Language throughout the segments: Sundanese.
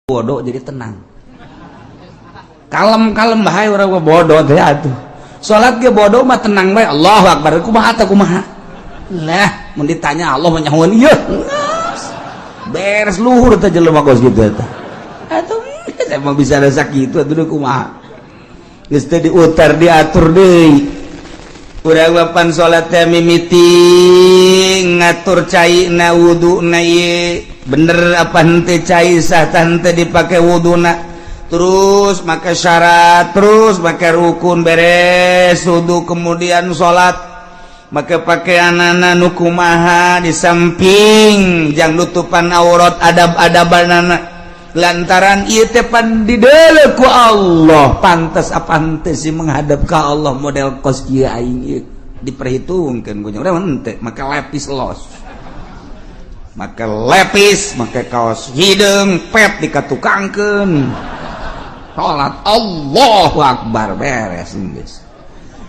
Bodoh jadi tenang, kalem kalem bae. Urang mah bodoh teh atuh, salat ge bodoh mah tenang bae. Allahu akbar, kumaha teh, kumaha lah? Mun ditanya Allah mah nyahoan ieu beres, luhur teh jelema kos kitu eta atuh. Emang bisa ada sakitu atuh, kumaha? Geus teu diutar diatur deui. Urang papan salat teh mimiti ngatur cai na wudu na ieu bener apa henteu, cai sah tah henteu dipake wuduna, terus make syarat, terus make rukun, beres wudu kemudian salat make pakaianana nu kumaha, di samping jang nutupan aurat, adab-adabanana, lantaran ieu teh pan dideuleu ku Allah. Pantes apa henteu sih menghadap ka Allah model kos kieu aing ieu, diperhitungkeun ku urang henteu. Make lepis los, make lepis, make kaos hideung pet dikatukangkeun, salat Allahu akbar, beres geus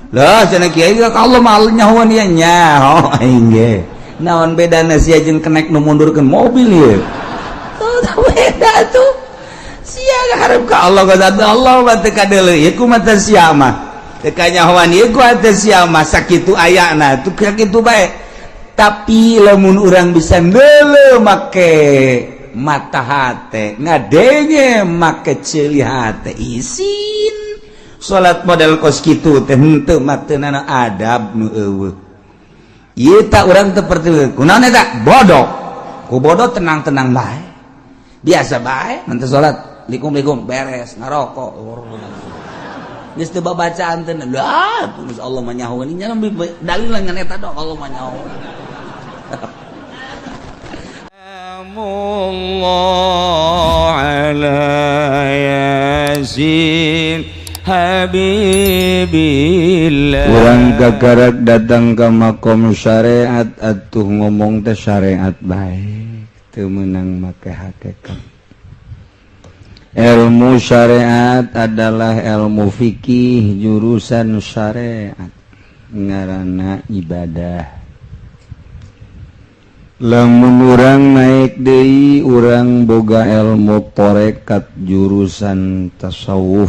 lah. Cenah kiai ka Allah mah nyahoan ieu, nyaho aing ge. Naon bedana sia jeung kenek nu mundurkeun mobil ieu? Tuh beda tuh. Sia harap ka Allah ka Allah mah teu kadeuleu ieu ku mata sia mah, teu kanyahoan ieu ku hate sia mah. Sakitu ayana tuh, sakitu bae. Tapi lamun urang bisa ndeuleu make mata hate, ngadenge make ceuli hate, isin salat model kos kitu teh henteu matenana adab nu eueuh ieu. Tak urang teu perti kunaon eta bodoh, ku bodoh tenang-tenang bae, biasa bae. Nanti salat likum-likum beres ngarokok, geus teu babacaan teh lah. Geus Allah mah nyahoeun nya, dalil ngan eta dong, Allah mah nyahoeun. الله على ياسين حبيب الله. Urang kakarak datang ke makom syariat atuh, ngomong teh syariat bae, teu meunang make hakikat. Ilmu syariat adalah ilmu fikih jurusan syariat, ngaranna ibadah. Lamun urang naik deui, urang boga ilmu torekat jurusan tasawuf,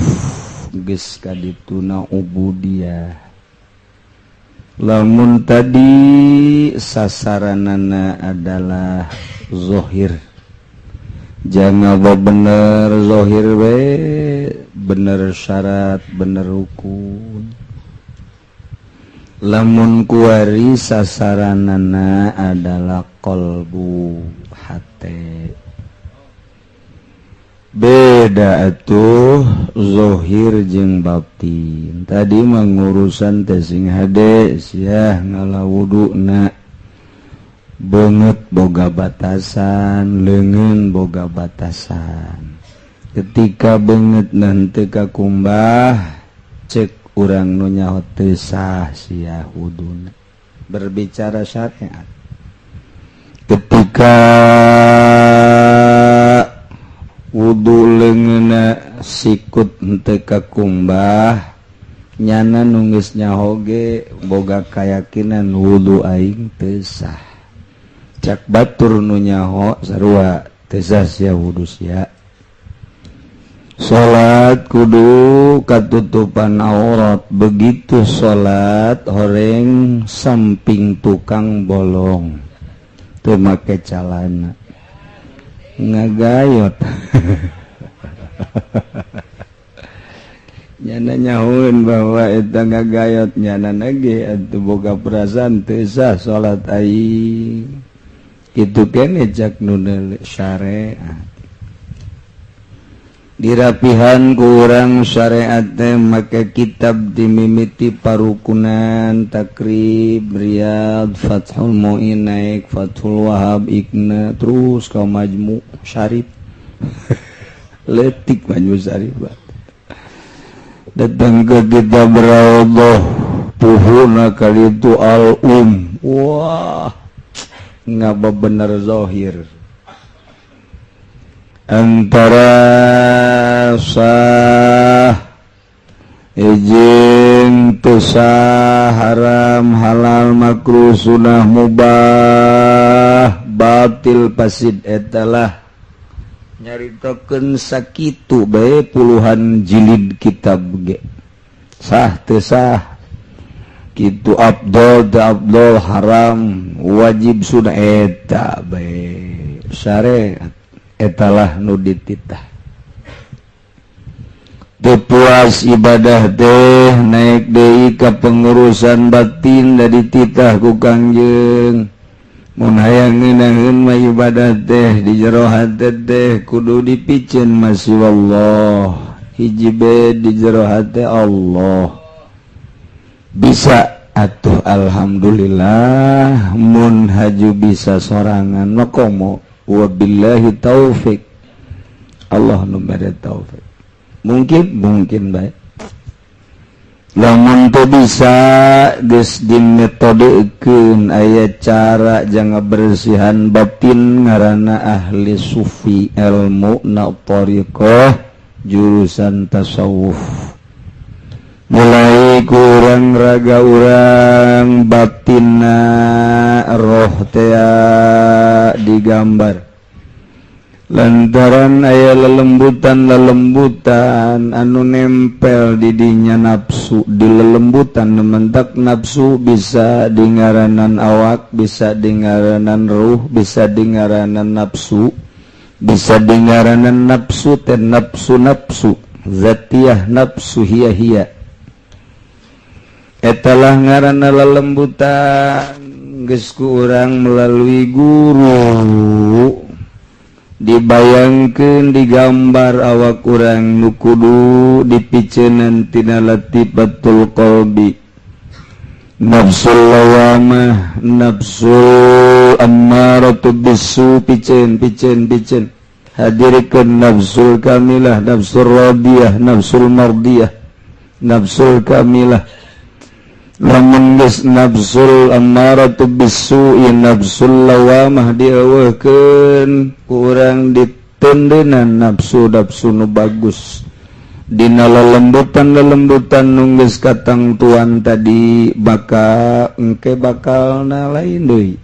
geus kadituna ubudiyah. Lamun tadi sasaranana adalah zohir, jangan bener zohir we, bener syarat, bener rukun. Lamun kuari sasaranana adalah kolbu, hate. Beda atuh zohir jeung batin. Tadi mengurusan teh sing hade sia ngala wuduna, beungeut boga batasan, leungeun boga batasan. Ketika beungeut nanti kakumbah, cek urang nu nyaho teu sah sia wuduna, berbicara syariat. Ketika wudhu leungeunna sikut henteu kakumbah, nyana nu geus nyaho ge boga kayakinan wudhu aing teu sah. Cak batur nu nyaho sarua, teu sah sia wudhu sia. Salat kudu katutupan aurat. Begitu salat horeng samping tukang bolong, teu make calana, ngagayot, nyana nyahoeun bahwa eta ngagayot, nyana ge atuh boga perasaan teu sah salat aing. Kitu kene cak nu syariat. Dirapihan kurang syariat teh make kitab dimimiti parukunan, Takrib, Riyad, Fathul Muin, naik Fathul Wahab, Iqna, terus ka Majmu Syarif. Letik Majmu Syarif datang ke kitab Raudhah, puhuna kali itu al-um. Wah, ngapa bener zahir antara sah izin teu sah, haram halal, makruh sunah, mubah, batil, fasid, etalah. Nyaritakeun sakitu bae puluhan jilid kitab ge sah teu sah kitu, abdol teu abdol, haram wajib, sunnah, eta bae syariat. Etalah nu dititah. Teu puas ibadah teh, naik deui ka pengurusan batin da dititah ku Kangjeng, mun hayang ngeunaheun mah ibadah teh di jero hate teh kudu dipiceun masih Allah, hiji be di jero hate Allah. Bisa atuh, alhamdulillah. Mun haju bisa sorangan mah komo, wabillahi taufik, Allah nu mere taufik. Mungkin mungkin baik. Lamun teu bisa, geus dimetodekeun, aya cara jang bersihan batin, ngaranna ahli sufi, ilmu na thariqah, jurusan tasawuf. Mulai kurang raga urang, batinna, roh tea digambar lantaran aya lelembutan lelembutan anu nempel didinya, nafsu di lelembutan. Mentak nafsu bisa dingaranan awak, bisa dingaranan ruh, bisa dingaranan nafsu, bisa dingaranan nafsu teh nafsu nafsu zatiyah, nafsu hiya hiya. Etalah ngaranna lelembutan. Geus ku urang melalui guru dibayangkan, digambar awak urang nu kudu dipiceunan tina latifatul qalbi, nafsul lawamah, nafsul ammaratu bisu, piceun piceun piceun, hadirkeun nafsul kamilah, nafsul radiyah, nafsul mardiyah, nafsul kamilah. Lamun geus nafsul ammaratu bisu'i, nafsul lawamah dieuweuhkeun, ku urang ditendenan nafsu nafsu nu bagus dina lelembutan lelembutan nu geus katangtuan tadi, bakal engke bakal na lain deui.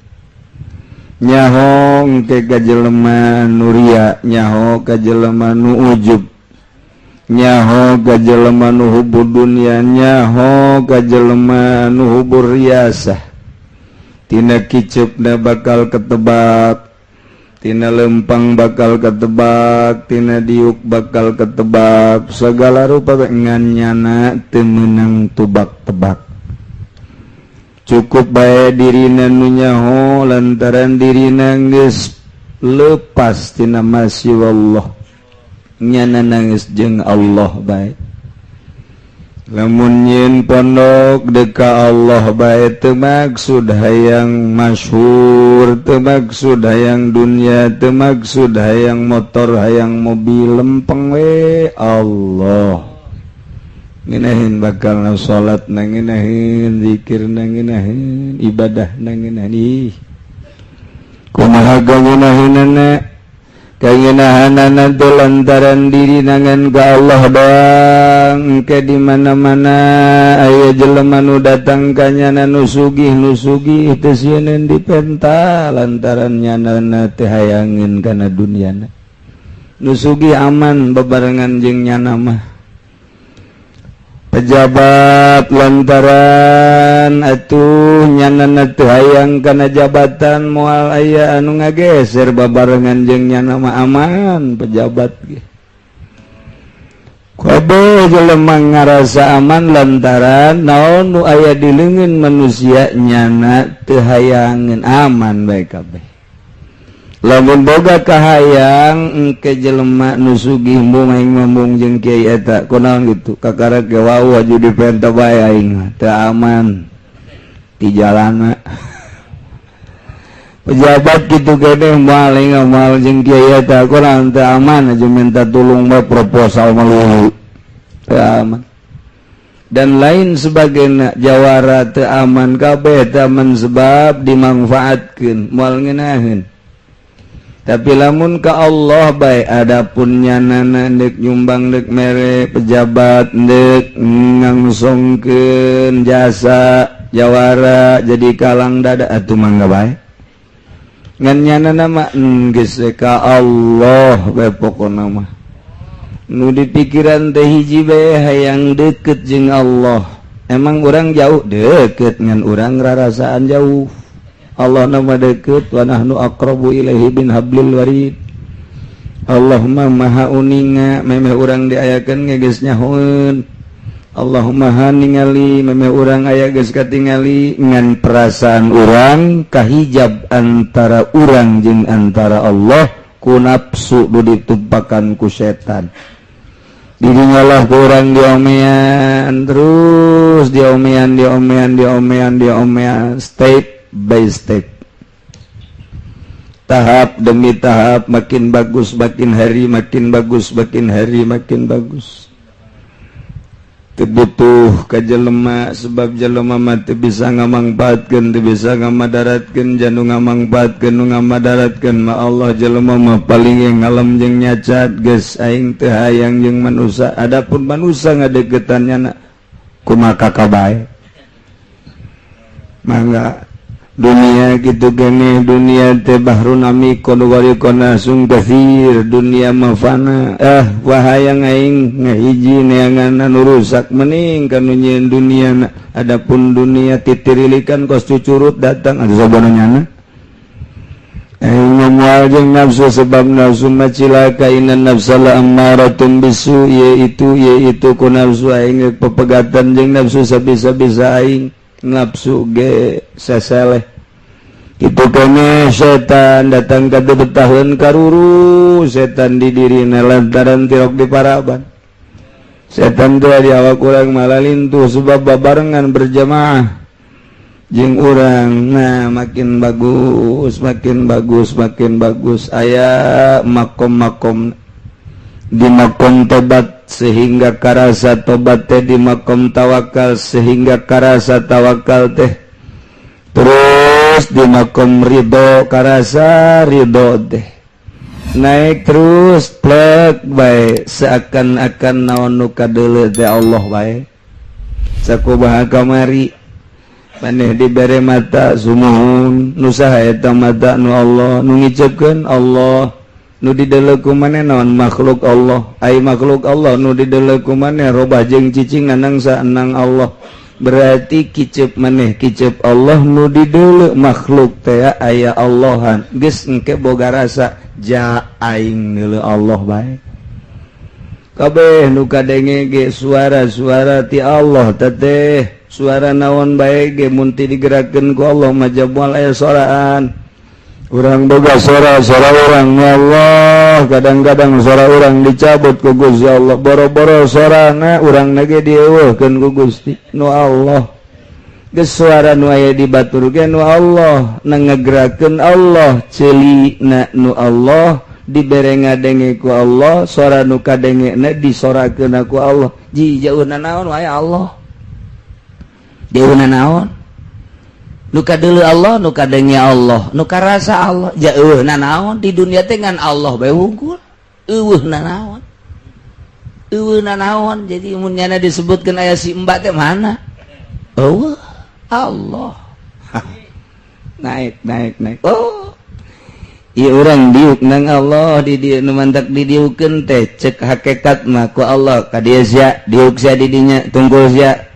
Nyaho engke ka jelema nu ria, nyaho ka jelema nu ujub, nyaho ka jelema nu hubbu dunya, nyaho ka jelema nu hubbu riasah. Tina kicupna bakal ketebak, tina lempang bakal ketebak, tina diuk bakal ketebak, segala rupa. Ngan nyana teu meunang tubak-tebak, cukup bae dirina nu nyaho lantaran dirina geus lepas tina Allah, nyana nangis jeung Allah bae. Lamun nyin pondok deka Allah bae, teu maksud hayang masyhur, teu maksud hayang dunia, teu maksud hayang motor, hayang mobil, lempeng we Allah. Ngeunaheun bakal salat na ngeunaheun, zikir na ngeunaheun, ibadah na ngeunaheun. Ih, kumaha ngeunaheunana? Kangeunahanana teh lantaran diri nangan ka Allah doang. Ke di mana-mana aya jelema nu datang ka nyana nu sugih, nu sugih teu sieun dipenta lantaran nyana teh hayangeun kana dunyana. Nu sugih aman bebarengan jeung nyana mah. Pejabat, lantaran atuh nyana teu hayang kana jabatan, moal aya anu ngageser babarengan jeung nyana mah, aman pejabat ge. Kabeh jelema ngarasa aman lantaran naon nu aya di leungeun manusia nyana teu hayangeun, aman bae kabeh. Lamun boga kahayang engke jelema nu sugih, "Embung aing ngomong jeung kiai eta, kunaon gitu?" Kakara ge wau aju dipenta bae, aing mah teu aman di jalana. Pejabat gitu gede, moal aing moal jeung kiai eta, kunaon? Teu aman, aja minta tulung mah proposal melulu, teu aman, dan lain sebagainya. Jawara teu aman, kabeh teu aman sebab dimanfaatkeun, moal ngeunaheun. Tapi lamun ka Allah bae, adapun nyanana ndek nyumbang, ndek mere pejabat, ndek ngangsongkeun jasa jawara jadi kalang dada, atuh mangga bae. Ngan nyana nama geus ka Allah bae pokona mah. Nu dipikiran teh hiji bae hayang deket jeung Allah. Emang urang jauh deket ngan urang rarasaan jauh. Allah nama deket wa nahnu aqrabu ilaihi bin hablil warid. Allahumma maha uninga memeh urang diayakeun geus nyahoeun. Allahumma maha ningali memeh urang aya geus katingali ngan perasaan urang kahijab antara urang jeung antara Allah ku nafsu nu ditumpakan ku setan. Didingalah ku urang diomean terus diomean diomean diomean diomean step by step, tahap demi tahap, makin bagus makin hari, makin bagus makin hari, makin bagus. Teu butuh ka jelema sebab jelema mah teu bisa ngamangpaatkeun, teu bisa ngamadaratkeun, janu ngamangpaatkeun nu ngamadaratkeun mah Allah. Jelema mah paling yang ngalem jeung nyacat. Geus aing teu hayang jeung manusia, adapun manusia ngadeukeutan nyana kumaha kabae mangga. Dunia gitu gini, dunia teh bahrun amikun warikon sung kathir, dunia mah fana. Wahayang aing ngahiji neangan anu rusak mending kanu nyieun dunia. Adapun dunia titirilikan kos cucurut datang atuh sabana nyana. Aing moal jeung nafsu sebab nafsu mah cilaka, inna nafsa la ammaratun bisu, yaitu yaitu ku nafsu aing pepegatan jeung nafsu sabisa-bisa aing nafsu ge seseleh itu kene. Setan datang ka tahun karuru setan di diri lantaran tirok di paraban. Setan teh di awak urang malah lintuh sebab babarengan berjamaah jeung urang. Nah, makin bagus makin bagus makin bagus, aya makom-makom di makom tobat sehingga karasa tobat teh, di makom tawakal sehingga karasa tawakal teh, terus di makom ridho karasa ridho teh, naik terus plek bae seakan-akan naon nu kadeuleu teh Allah bae. Sakumaha kamari maneh dibere mata, sumuhun, nu saha eta mata? Nu Allah. Nu ngicepkeun Allah. Nu dideuleu ku maneh naon? Makhluk Allah. Ai makhluk Allah nu dideuleu ku maneh robah jeung cicing nang saenang Allah, berarti kicep maneh kicep Allah, nu dideuleu makhluk teh aya Allahan. Geus engke boga rasa ja aing neuleu Allah bae. Kabeh nu kadenge ge suara-suara ti Allah teteh. Suara naon bae ge mun teu digerakkeun ku Allah mah moal aya soraan. Urang boga sora, sora urang Allah. Kadang-kadang sora urang dicabut ku Gusti Allah, boro-boro sorana urang ge dieuweuhkeun ku Gusti nu Allah. Geus suara nu aya di batur ge nu Allah, nu ngagerakeun Allah, ceulina nu Allah, dibere ngadenge ku Allah, suara nu kadengena disorakeun ku Allah. Ji jauhna naon wae Allah, jauhna naon? Nu kadeuleu Allah, nu kadenge Allah, nu karasa Allah. Jauhna naon di dunia teh? Ngan Allah bae wungkul, euweuhna naon, euweuhna naon? Jadi mun nyana disebutkeun aya si mbak teh mana? Euweuh, Allah. Naik naik naik. Oh iya, urang diuk nang Allah di dieu nu mantak didiukeun teh cek hakikat mah ku Allah ka dieu sia diuk sia di dinya tungkul sia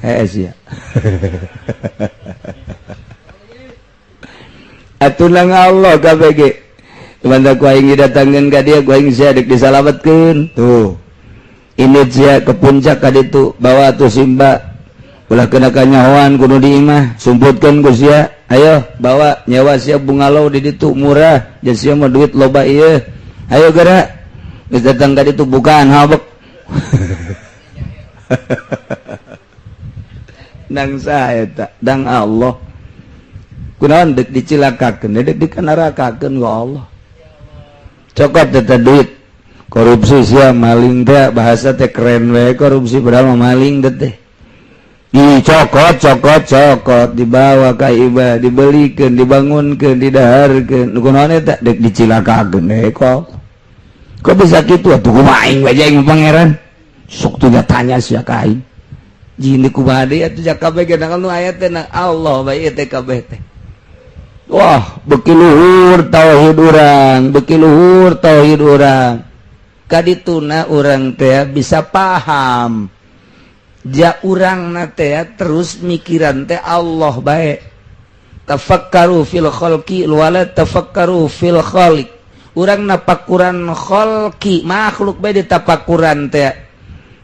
hese sia atuh nang Allah KBG. Mantak ku aing didatangkeun ka dieu ku aing sia dek disalametkeun tuh. Ini sia ke puncak ka ditu bawa tuh simba ulah kena kanyahoan kudu di imah sumputkeun ku sia. Ayo bawa nyewa sia bungalow di ditu murah jadi sia mah duit loba ieu, ayo gerak. Geus datang ka ditu bukaan habek nang saha eta? Dang Allah. Kunaon dek dicilakakeun, dek dikanarakakeun ku Allah? Cokot eta duit korupsi sia maling teh, bahasa teh keren we korupsi padahal mah maling teh. Dicokot cokot cokot dibawa ka ibah, dibelikeun, dibangunkeun, didaharkeun. Kunaon eta? Dek dicilakakeun we. Kok kok bisa kitu atuh? Kumaha aing bae aing pangeran sok tuh tanya sia ka aing jini kumaha deui atuh? Kabeh ge nu aya teh nang Allah bae teh kabeh teh. Wah, beki luhur tauhid urang, beki luhur tauhid urang. Kadituna urang teh bisa paham. Ja urang na teh terus mikiran teh Allah bae. Tafakkaru fil khalqi wala tafakkaru fil khaliq. Urang napakuran khalqi, makhluk bae ditapakuran teh.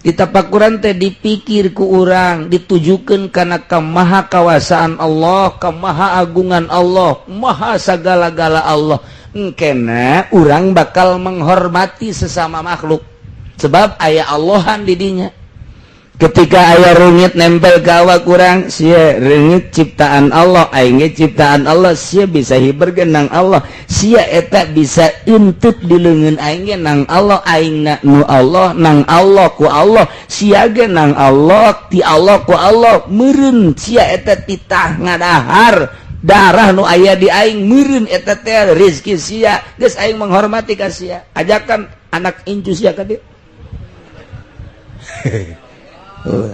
Ditapakuran teh dipikir ku urang, ditujukeun kana kamaha kawasaan Allah, kamaha agungan Allah, maha sagala-gala Allah. Engkena urang bakal menghormati sesama makhluk. Sebab aya Allahan di dinya. Ketika aya reungit nempel ka awak urang, sia reungit ciptaan Allah, aing ge ciptaan Allah, sia bisa hiberkeun nang Allah, sia eta bisa intut di leungeun aing ge nang Allah, aing na nu Allah, nang Allah ku Allah, sia ge nang Allah, ti Allah ku Allah, meureun sia eta titah ngadahar darah nu aya di aing, meureun eta teh rezeki sia, geus aing menghormati ka sia, ajakan anak incu sia ka dieu.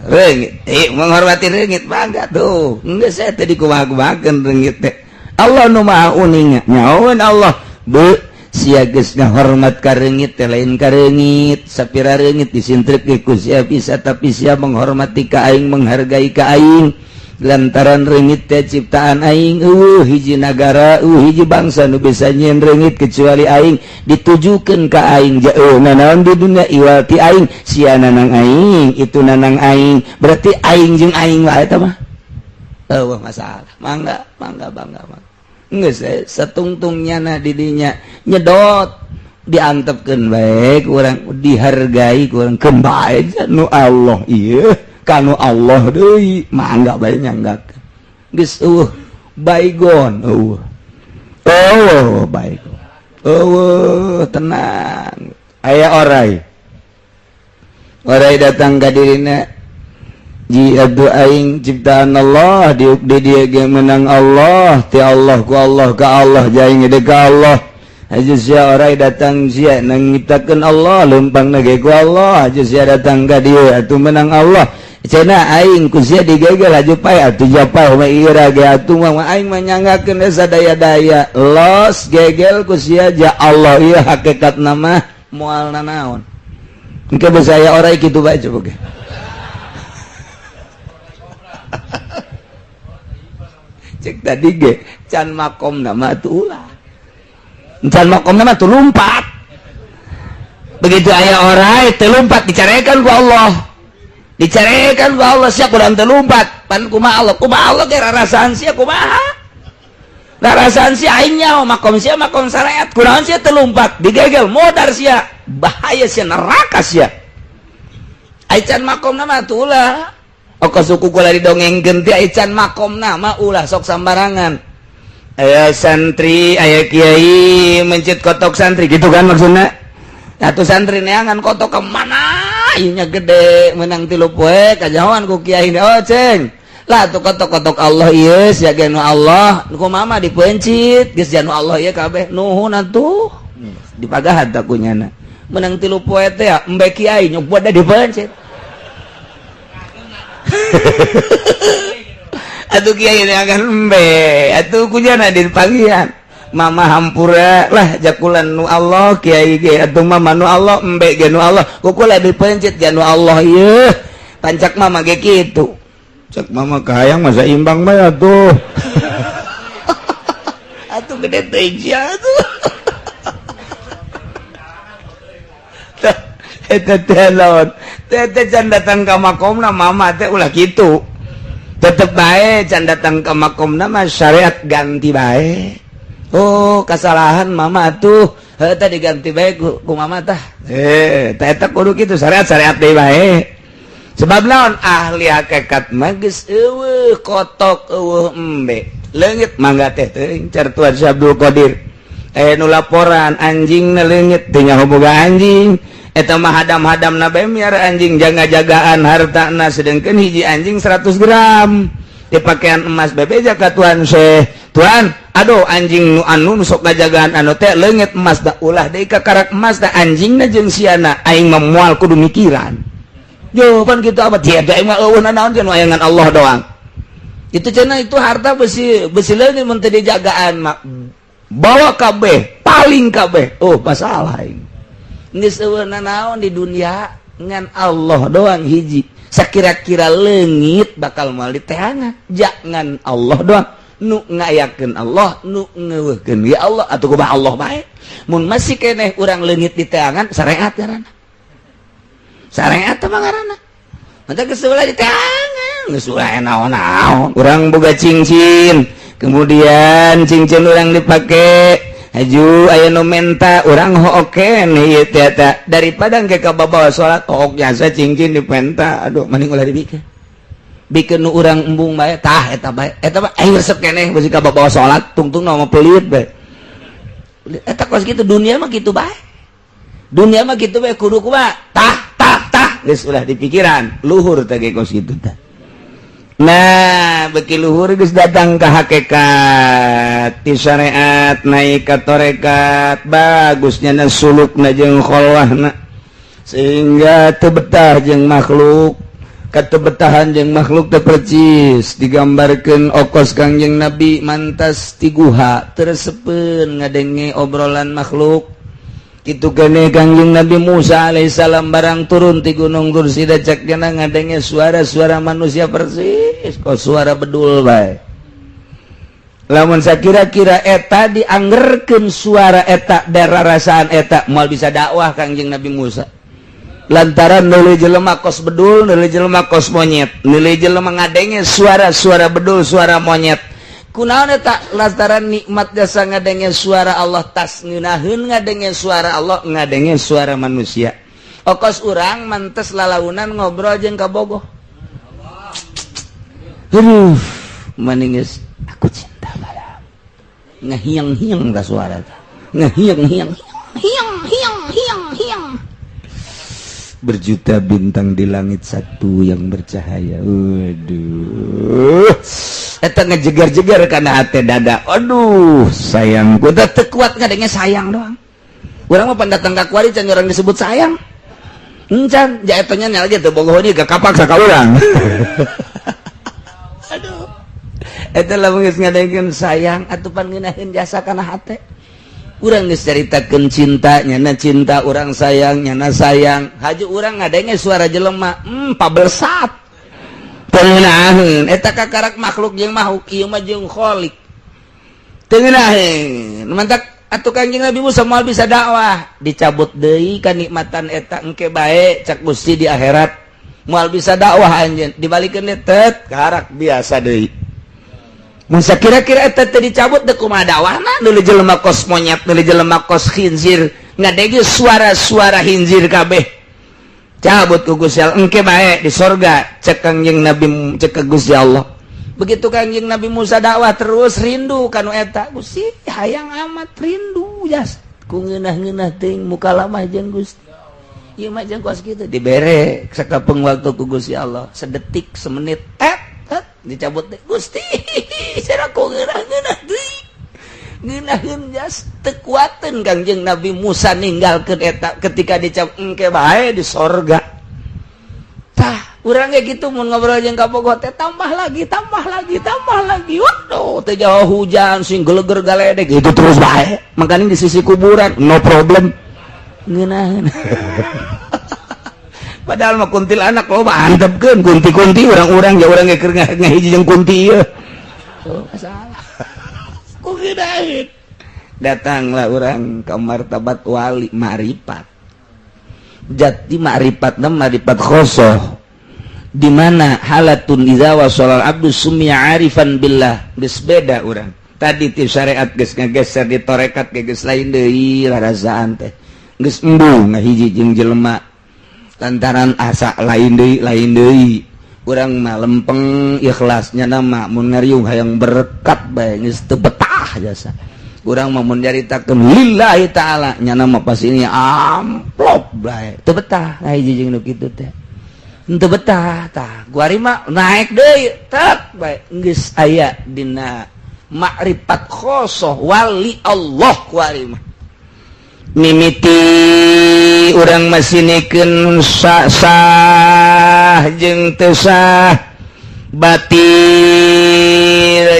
Reungit, menghormati reungit bangga tuh. Enggak saya tadi kumaha-kumahakeun reungit teh. Allah nu maha uning nyahoeun Allah. Be sia geus ngahormat ka reungit teh lain ka reungit, sapira reungit disintreuk ge ku sia bisa, tapi sia menghormati ka aing, menghargai ka aing. Lantaran reungit teh ciptaan aing, eueuh hiji nagara, eueuh hiji bangsa nu bisa nyieun reungit kecuali aing, ditujukeun ka aing. Jauh nanaon di dunia iwal ti aing, sia nanang aing, itu nanang aing, berarti aing jeung aing wae eta mah. Eueuh masalah. Mangga, mangga, bangga, mangga. Geus satungtungnya na di dinya nyedot diantepkeun bae ku urang, dihargai ku urang, keun bae nu Allah ieu. Kanu Allah deui mangga bae nyanggakeun. Geus eueuh baygon eueuh. Eueuh baygon. Eueuh tenang. Aya orai. Orai datang ka dirina. Ji abdu aing ciptaan Allah diuk di dieu ge menang Allah, ti Allah ku Allah ka Allah jaing gede ka Allah. Haji sia orai datang sia nang nyiptakeun Allah leumpangna ge ku Allah. Haji sia datang ka dieu atuh menang Allah. Cenah aing ku sia digegel aju pae atuh japay mah ira ge atuh mah aing mah nyanggakeun sadaya-daya los gegel ku sia ja Allah ieu hakikatna mah moal nanaon. Engke beuh aya orai kitu bae coba ge. Cek tadi ge can makomna mah atuh ulah. Can makomna mah tuh lumpat. Begitu aya orai teu lumpat dicarekan ku Allah. Dicarekan ku Allah sia kurang terlumpat pan kumaha Allah, kumaha Allah ge rarasaan sia kumaha, rarasaan sia aing nyaho makom sia makom syariat kunaon sia terlumpat digegel modar sia bahaya sia neraka sia. Ai can makomna mah tuh ulah oko suku kula didongengkeun teh ai can makomna mah ulah sok sambarangan. Aya santri aya kiai mencit kotok santri gitu kan maksudna. Atuh santri neangan kotok ke mana ieu gede menang 3 poe kajahoan ku kiai oh ceng lah tuh kotok-kotok Allah ieu sia ge nu Allah ku mama dipencit geus janu Allah ieu kabeh nuhun atuh dipagahan ta ku nyana menang 3 poe teh embe kiai nyobot da dipencit. Atuh kiai neangan embe atuh ku nyana dipanggihan mama hampura lah jakulan nu Allah kiai ge atuh mama nu Allah embe ge nu Allah kukula dipencet ja nu Allah ieu pancak mama ge kitu cek mama kahayang masa imbang bae atuh. Atuh gede teuing sia atuh. Eta teh lawan teh teh can datang ka makomna mama teh ulah kitu tetep bae can datang ka makomna mah syariat ganti bae. Oh kesalahan mama tuh heuh teh diganti bae ku mama tah teh eta kudu kitu syariat-syariat deui bae. Sebab naon ahli hakikat mah geus eueuh kotok eueuh embe leungit mangga teh teuing cer Tuan Syekh Abdul Qadir nu laporan anjingna leungit teu nyaho boga anjing eta mah hadam-hadamna bae miara anjing jaga-jagaan hartana sedengkeun hiji anjing 100 gram dipakaian emas bebeja ka Tuan Syekh. Tuan aduh anjing nu anu sok ngajagaan anu teh leungit emas da ulah deui ka karak emas da anjingna jeung siana aing mah moal kudu mikiran. Jawaban kitu apa? Tiada aing mah eueuh nanaon jeung ayangan Allah doang. Itu cenah itu harta besi besi leungit mun teu dijagaan mak bawa kabeh, paling kabeh. Oh, masalah ini. Geus eueuh nanaon di dunia ngan Allah doang hiji. Sakira-kira leungit bakal moal diteangan. Jangan Allah doang. Nu ngayakeun Allah, nu ngeuweuhkeun ya Allah atuh kumaha Allah bae. Mun masih keneh urang leungit diteangan syariat ngaranna. Syariat mah ngaranna. Mantap geus ulah diteangan, geus ulah naon-naon. Urang boga cincin, kemudian cincin urang dipake haju aya nu menta urang hookeun ieu teh eta daripada engke ka babawa salat hook jasa cincin dipenta, aduh mending ulah dibikeun. Bikeun nu urang embung bae tah eta bae. Eta mah aing resep keneh beusi ka babawa salat tungtung mah pelit bae. Eta kos kitu dunia mah kitu bae. Dunia mah kitu bae kudu kumaha? Tah tah tah geus ulah dipikiran luhur teh ge kos kitu tah. Nah, beki luhur geus datang ke hakikat ti syariat naik ka tarekat bagusnya na sulukna jeung kholwahna sehingga teu betah jeung makhluk, katebetahan jeung makhluk teu percis digambarkeun okos Kangjeng Nabi mantas ti guha teu resepeun ngadenge obrolan makhluk. Kitu keneh Kangjeng Nabi Musa alaihissalam barang turun ti gunung Tursida cek gena ngadenge suara-suara manusia persis kok suara bedul bae. Lamun sakira-kira eta dianggerkeun suara eta dararasaan eta moal bisa dakwah Kangjeng Nabi Musa. Lantaran neuleuh jelema kos bedul, neuleuh jelema kos monyet, neuleuh jelema ngadenge suara-suara bedul, suara monyet. Kunaon eta? Lantaran nikmat jasa ngadenge suara Allah tas ngeunaheun ngadenge suara Allah, ngadenge suara manusia. Okos urang mantes lalaunan ngobrol jeung kabogoh. Aduh, maningis aku cinta padamu. Ngehiang-hiang ta suara ta. Ngehiang-hiang, hiang hiang hiang hiang. Berjuta bintang di langit satu yang bercahaya. Waduh. Eta ngejegar-jegar karena hati dada. Aduh, sayang. Gua teu kuat ngadenge sayang doang. Urang mah pan datang ka kuari can urang disebut sayang. Encan, ja eta nya lagi teu bogoh ni gak kapaksa ka urang. Aduh. Eta lamun geus ngadengekeun sayang atuh pan ngeunaheun jasa kana hate. Urang geus caritakeun cinta, nyana cinta urang sayang, nyana sayang. Haju urang ngadenge suara jelema, pabelsat. Teu ngeunaheun eta kakarak makhluk jeung makhluk ieu mah jeung khalik. Teu ngeunaheun. Mantak atuh Kangjeng Nabi Musa moal bisa dakwah, dicabut deui kanikmatan eta engke bae cak Gusti di akhirat. Moal bisa dakwah anjeun, dibalikeun deui tet karak biasa deui. Masa kira-kira eta teh dicabut deh kumaha dakwahna? Neuleuh jelema kos monyet, neuleuh jelema kos khinzir, ngadenge suara-suara khinzir kabeh. Cabut ku Gusti Allah, engke bae di sorga cek Kangjeng Nabi cek Gusti Allah. Begitu Kangjeng Nabi Musa dakwah terus rindu kanu eta, Gusti hayang amat rindu jas ku ngeunah-ngeunah teuing mukalamah jeung Gusti. Ieu mah jeung kos kitu dibere sakapeung waktu ku Gusti Allah, sedetik semenit tet tet dicabut deh Gusti cara ku ngeunah-ngeunah teuing ngeunaheun jas teu kuateun Kangjeng Nabi Musa ninggalkeun eta ketika dicabut engke bae di sorga. Tah urang ge kitu mun ngobrol jeung kabogoh teh tambah lagi tambah lagi tambah lagi. Waduh teh jauh hujan sing geleger galedek gitu terus bae. Makanya di sisi kuburan no problem ngeunaheun. Padahal mah kuntilanak loba antepkeun kunti-kunti urang-urang ja urang ge keur ngahiji jeung kunti ieu. Oh, masalah. Ku ngeunaheun. Datanglah urang ke martabat wali ma'rifat. Jati ma'rifatna ma'rifat khosoh. Di mana halatun idza wasala abdu summiya arifan billah. Geus beda urang. Tadi ti syariat geus ngageser di tarekat ge geus lain deui rarasaan teh. Geus embung ngahiji jeung jelema. Lantaran asa lain deui urang mah lempeng ikhlasnya nama mun ngariung hayang berkat bae geus teu betah jasa. Urang mah mun nyaritakeun lillahi taala nyana mah pasti ini amplop bae teu betah ngahiji jeung nu kitu teh. Teu betah tah guari mah naik deui tek bae geus aya dina makrifat khosoh wali Allah kuari mah. Mimiti urang masinikeun sah jeung teu sah. Batil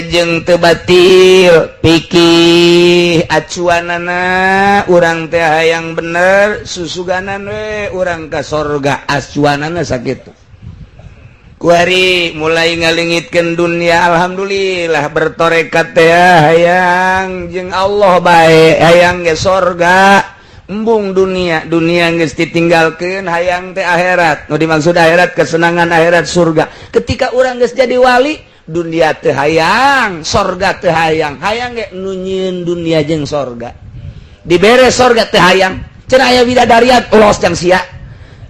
jeung teu batil pikih acuanana urang teh hayang bener susuganan we urang ka sorga acuanana sakitu. Kuari mulai ngalingitkeun dunia, alhamdulillah bertorekat teh hayang jeung Allah bae, hayang ge sorga. Embung dunia, dunia geus ditinggalkeun, hayang teh akhirat. Nu dimaksud akhirat kesenangan akhirat surga. Ketika urang geus jadi wali, dunia teh hayang, sorga teh hayang, hayang ge nu nyieun dunia jeung sorga. Dibere sorga teh hayang, cenah aya bidadarian los jang sia.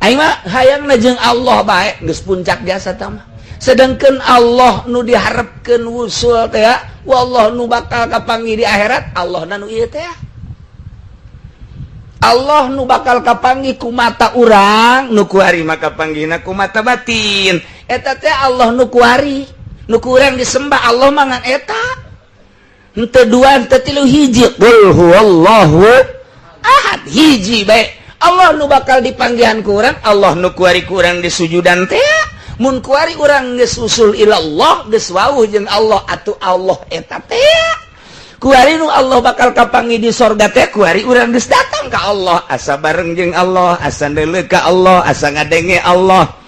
Aing mah hayangna jeung Allah bae, geus puncak jasa tah mah. Sedangkan Allah nu diharapkeun wusul teh, wallah nu bakal kapanggih di akhirat, Allah na nu ieu teh. Allah nu bakal kapanggih ku mata urang, nu kuari maka kapanggihna ku mata batin. Eta teh Allah nu kuari, nu ku urang disembah Allah mah ngan eta. Henteu dua, henteu tilu, hiji. Qul huwallahu ahad, hiji bae. Allah nu bakal dipanggihan ku urang, Allah nu kuari ku urang disujudan teh. Mun kuari urang geus usul ilallah, geus wawuh jeung Allah, atuh Allah eta teh. Kuari nu Allah bakal kapanggih di sorga teh, kuari urang geus datang ka Allah, asa bareng jeung Allah, asa neuleuh ka Allah, asa ngadenge Allah.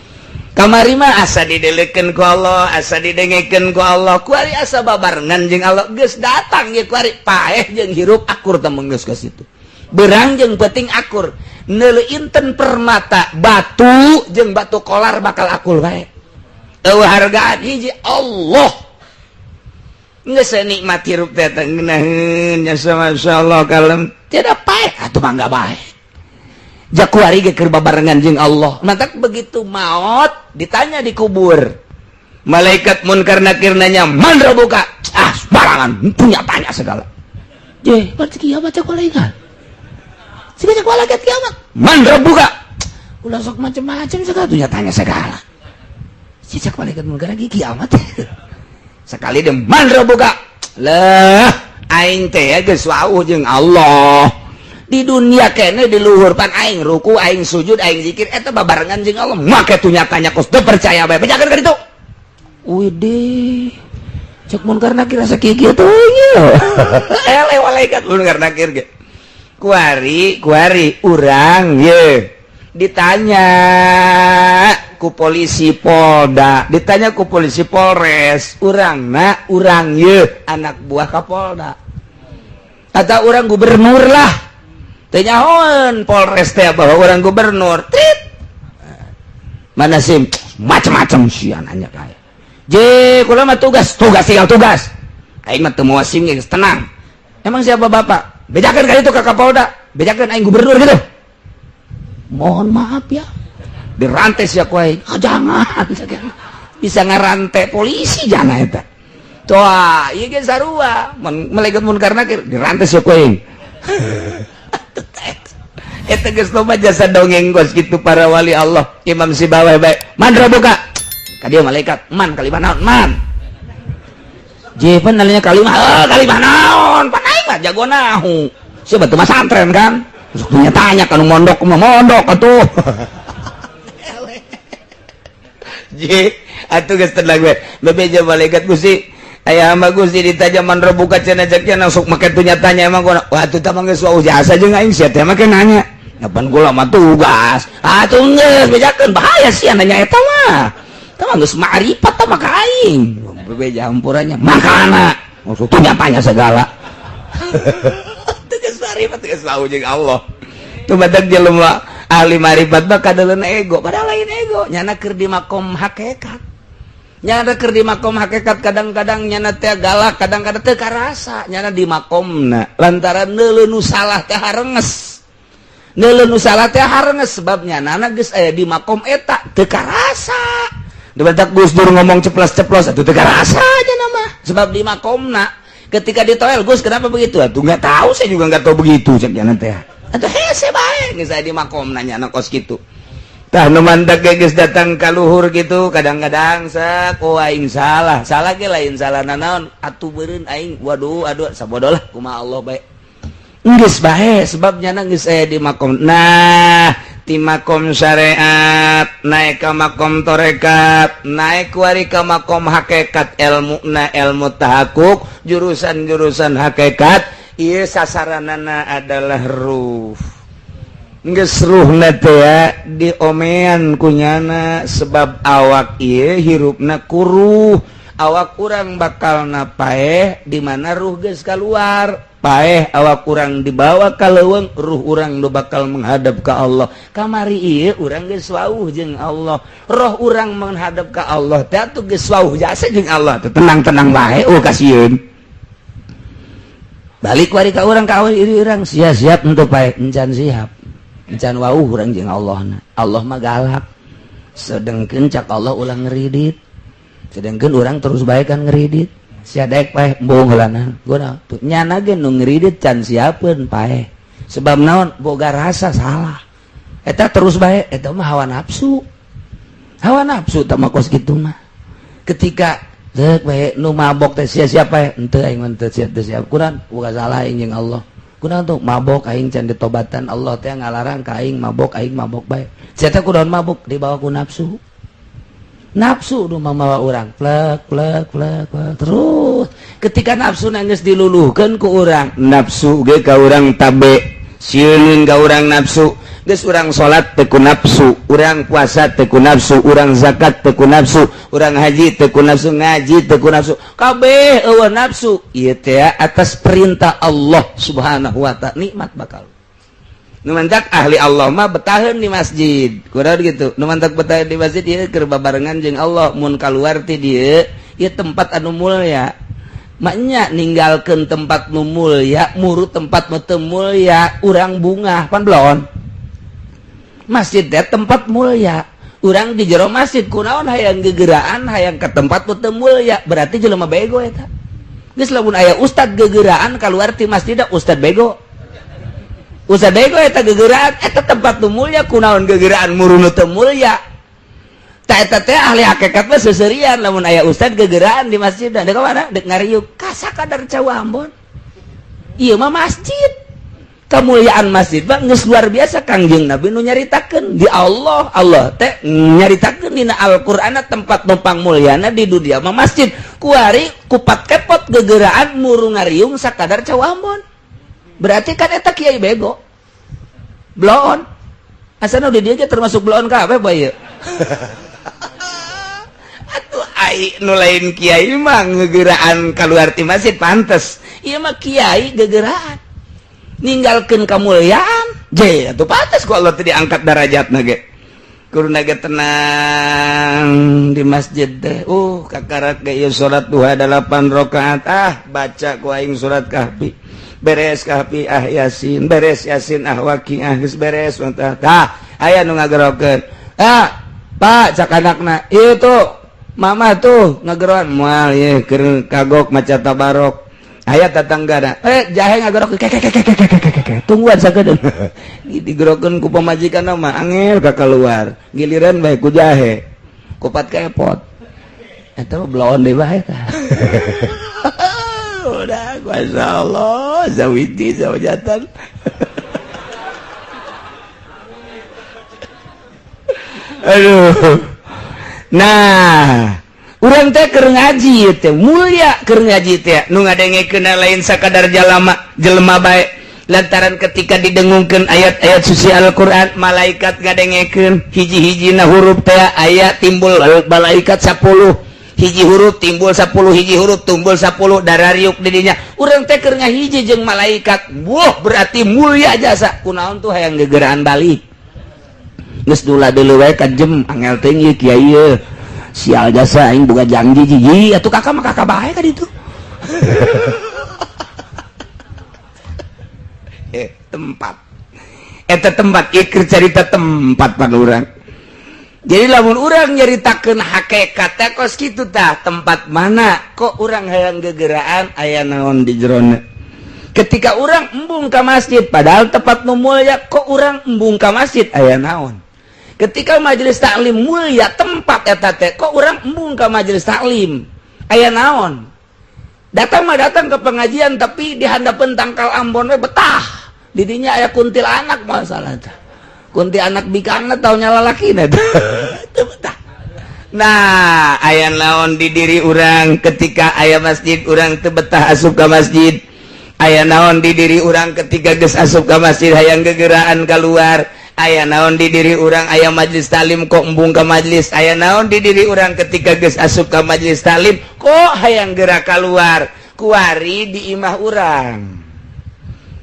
Kamari mah asa dideleukeun ku Allah, asa didengekeun ku Allah, kuari asa babarengan jeung Allah, geus datang ge kuari paeh jeung hirup akur teh geus ka situ. Berang jeung penting akur. Neuleuh inten permata batu jeung batu kolar bakal akur bae. Eueuh hargaan hiji Allah. Geus nikmat hirup teh ngeunaheun nya, masyaallah kalem tiada paeh atuh mangga bae. Jakuari ge keur babarengan jeung Allah. Mantak begitu maot ditanya di kubur. Malaikat munkar nakir nanya, "Man rabbuka?" Ah, sembarangan punya tanya segala. Je, berarti kiamat cek malaikat. Siga cek malaikat kiamat. "Man rabbuka?" Ulah sok macem-macem segala punya tanya segala. Si cek malaikat munkar lagi kiamat. Sekali deh, "Man rabbuka?" Lah, aing teh geus wawuh jeung Allah. Di dunia kene di luhur pan aing ruku, aing sujud, aing zikir eta babarengan jeung Allah. Make tuh nyatanya kos teu percaya bae. Bejakeun ka ditu. Widih. Cek munkar nakir asa kieu kieu teuing. Ele malaikat munkar nakir ge. Kuari, kuari urang ye ditanya ku polisi Polda, ditanya ku polisi Polres, urang na urang ye anak buah Kapolda atau orang gubernur lah. Teu nyahoeun Polres teh bahwa orang gubernur. Tit, mana SIM? Macam-macam sih nanya kayak je kula mah tugas, tugas tinggal tugas, aing mah teu mawa SIM geus tenang. Emang siapa bapak? Bejakeun ka itu ka Kapolda, bejakeun aing gubernur gitu. Mohon maaf ya, dirantai sia ku aing. Ah, jangan, bisa ngarante polisi jangan eta. Toa ieu ge sarua mun malaikat munkar nakir dirantai sia ku aing. Eta geus loba jasa dongeng kos kitu para wali Allah. Imam Sibawai bae, "Man rabbuka?" Ka dieu malaikat, "Man kalimah naon man?" Je pan nanya kalimah, oh, kalimah naon pan aing mah jago nahu sia batu masantren kan. Terus punya tanya kan mondok mah mondok atuh. Je atuh geus tenang we. Bebeja malaikat, "Gusti, aya hamba Gusti ditanya 'Man rabbuka' cenah cek langsung make tuh nyatanya emang gua." Wah, atuh tah mah geus wau jasa jeung aing sia teh make nanya. Kapan kula mah tugas. Atuh geus bejakeun bahaya sia nanya eta mah. Tah mah geus ma'rifat tah mah ka aing. Bebeja hampurannya makana. Maksud tuh nyatanya segala. Geus marifat geus wau jeung Allah. Tuh badak jelema ahli marifat mah kadeuleun ego, padahal lain ego, nyana keur di makom hakikat. Nyana keur di makom hakikat kadang-kadang nyana teh galak, kadang-kadang teu karasa nyana di makomna lantaran neuleuh nu salah teh harenges. Neuleuh nu salah teh harenges sebab nyana geus aya di makom eta teu karasa. Dibatak Gus Dur ngomong ceplos-ceplos atuh teu karasa nyana mah sebab di makomna. Ketika ditoel, "Gus, kenapa begitu?" "Atuh nggak tahu, saya juga nggak tahu begitu," cek nyana teh. Atuh hese bae geus aya di makomna nyana kos kitu. Tah nu mantak ge geus datang ka luhur gitu kadang-kadang sak, "Oh, aing salah." Salah ge lain salah nanaon atuh beureun aing, waduh aduh sabodoh lah, kumaha Allah bae. Geus bae sebab nyana geus aya di makom. Nah, Ti makom syariat naik ke makom torekat, naik kuari ke makom hakikat, ilmu na ilmu tahakuk, jurusan-jurusan hakikat. Ieu sasaranana adalah ruh. Geus ruhna teh ya diomean kunyana sebab awak ieu hirupna kuruh. Awak kurang bakal paeh di mana ruh geus keluar. Paeh awak kurang dibawa ka leuweung, ruh urang nu bakal menghadap ka Allah. Kamari ieu urang geus wauh jeung Allah. Roh urang menghadap ka Allah teh atuh geus wauh jasa jeung Allah. Tenang-tenang bae oh kasieun. Balik wari ka urang ka awak iri urang siap-siap untuk paeh encan siap. Encan wauh urang jeung Allah. Allah mah galak. Sedengkeun cak Allah ulah ngeridit. Sedengkeun urang terus bae kan ngeridit. Sia daek paeh embung heulana. Guna tuh nyana ge nu ngeridit can siapeun paeh. Sebab naon boga rasa salah. Eta terus bae eta mah hawa nafsu. Hawa nafsu tah mah kos kitu mah. Ketika deuk bae nu mabok teh sia-sia paeh henteu aing mah teu siap teu siap. Kunaon boga salah aing jeung Allah. Kunaon tuh mabok aing can ditobatan Allah teh ngalarang ka aing mabok bae. Sia teh kunaon mabok dibawa ku nafsu. Nafsu nu mamawa urang plek plek plek, plek terus ketika nafsu nangis diluluhkeun ku urang nafsu ge ka urang tabe sieun ka urang nafsu geus urang salat teu ku nafsu, urang puasa teu ku nafsu, urang zakat teu ku nafsu, urang haji teu ku nafsu, ngaji teu ku nafsu, kabeh eueuh nafsu ieu teh atas perintah Allah Subhanahu wa taala nikmat bakal. Nu mantak ahli Allah mah betaheun di masjid. Kurang gitu. Nu mantak betaheun di masjid ieu keur babarengan jeung Allah mun kaluar ti dieu ieu tempat anu mulya. Maknya ninggalkeun tempat nu mulya, muru tempat nu teu mulya, urang bungah pan belon. Masjid teh tempat mulya. Urang di jero masjid kunaon hayang gegeraan hayang ke tempat nu teu mulya, berarti jelema bego eta. Geus lamun aya ustad gegeraan kaluar ti masjid ustad bego. Ustad bego eta gegeraan eta tempat nu mulya kunaon gegeraan muru nu teu mulya. Ta eta teh ahli hakikat mah seuseurian lamun aya ustad gegeraan di masjid dek ka mana dek ngariuk ka sakadar cau Ambon. Ieu mah masjid. Kemuliaan masjid mah geus luar biasa. Kangjeng Nabi nu nyaritakeun di Allah, Allah teh nyaritakeun dina Al-Qur'an tempat numpang mulyana di dunia mah masjid. Kuari kupat kepot gegeraan muru ngariung sakadar cau Ambon. Berarti kan eta kiai bego. Bloon. Asana udah dia termasuk bloon kabeh bae. Atuh ai nu lain kiai mah gegeraan kaluar ti masjid pantes. Ieu mah kiai gegeraan. Ninggalkeun kamulyaan. Je atuh pantes ku Allah teh diangkat darajatna ge. Kuruna ge tenang di masjid teh. Kakarak ge ieu salat duha 8 rakaat. Ah, baca ku aing surat Kahfi. Beres Kahfi ah Yasin, beres Yasin ah Waqiah geus beres tah aya nu ngagerokeun. Ah, Pak cak anakna, ieu tuh mama tuh ngageroan moal ieu keur kagok maca tabarok. Aya tatanggana, jahe ngagerok kek tungguan sakedeung. Digerokeun ku pamajikan mah angel ka keluar. Giliran bae ku jahe. Kupat kepot. Eta mah bloon deui bae tah. Udah, masya Allah, zawiti, zawjatan. Aduh. Nah, urang teh keur ngaji teh mulia keur ngaji teh nu ngadengekeun lain sakadar jalama jelema bae. Lantaran ketika didengungkeun ayat-ayat suci Al-Qur'an, malaikat ngadengekeun hiji-hijina huruf teh aya timbul malaikat 10. Hiji huruf timbul 10, hiji huruf timbul 10, darariuk didinya. Urang teh keur ngahiji jeung malaikat. Wah, berarti mulia jasa. Kunaon tuh hayang gegeraan balik. Geus dula deuleu wae ka jem angel teh ieu kiai ieu. Sial jasa aing boga janji jiji atuh kakak mah kakak bae ka ditu. Tempat. Eta tempat ieu keur carita tempat pan urang. Jadi lamun urang nyaritakeun hakikat teh kos kitu tah, tempat mana kok urang hayang gegeraan aya naon di jerona. Ketika urang embung ka masjid padahal tempat nu mulia kok urang embung ka masjid aya naon. Ketika majelis taklim mulia tempat eta teh kok urang embung ka majelis taklim aya naon. Datang mah datang ke pengajian tapi di handapeun tangkal Ambon we betah. Didinya aya kuntilanak masalah teh. Kunti anak bikangna tau nya lalakina. Teu betah. Nah, aya naon di diri urang ketika aya masjid urang teu betah asup ka masjid. Aya naon di diri urang ketika geus asup ka masjid hayang gegeraan keluar. Aya naon di diri urang aya majlis taklim kok embung ka majlis. Aya naon di diri urang ketika geus asup ka majlis taklim kok hayang gerak keluar. Kuari di imah urang.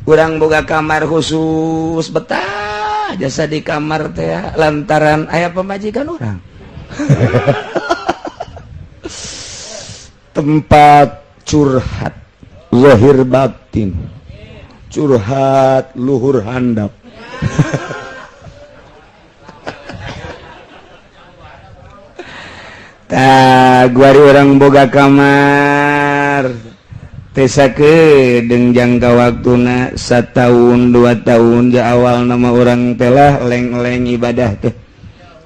Urang boga kamar khusus betah jasa di kamar teh lantaran aya pamajikan urang. Tempat curhat zahir batin, curhat luhur handap. Tah guari urang boga kamar tesa kedeng jangka waktuna 1 tahun 2 tahun ja awal nama urang telah leng-leng ibadah teh.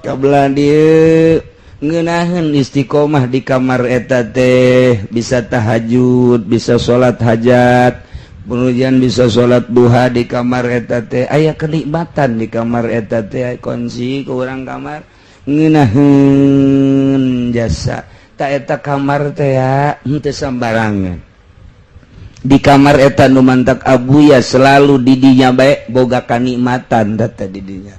Kabla dieu ngeunaheun istiqomah di kamar eta teh bisa tahajud, bisa salat hajat, kemudian bisa salat duha di kamar eta teh, aya kenikmatan di kamar eta teh, kunci ke urang kamar ngeunaheun jasa. Ta eta kamar teh henteu sambarangan. Di kamar eta nu mantak abuya selalu di dinya bae boga kanikmatan teh di dinya.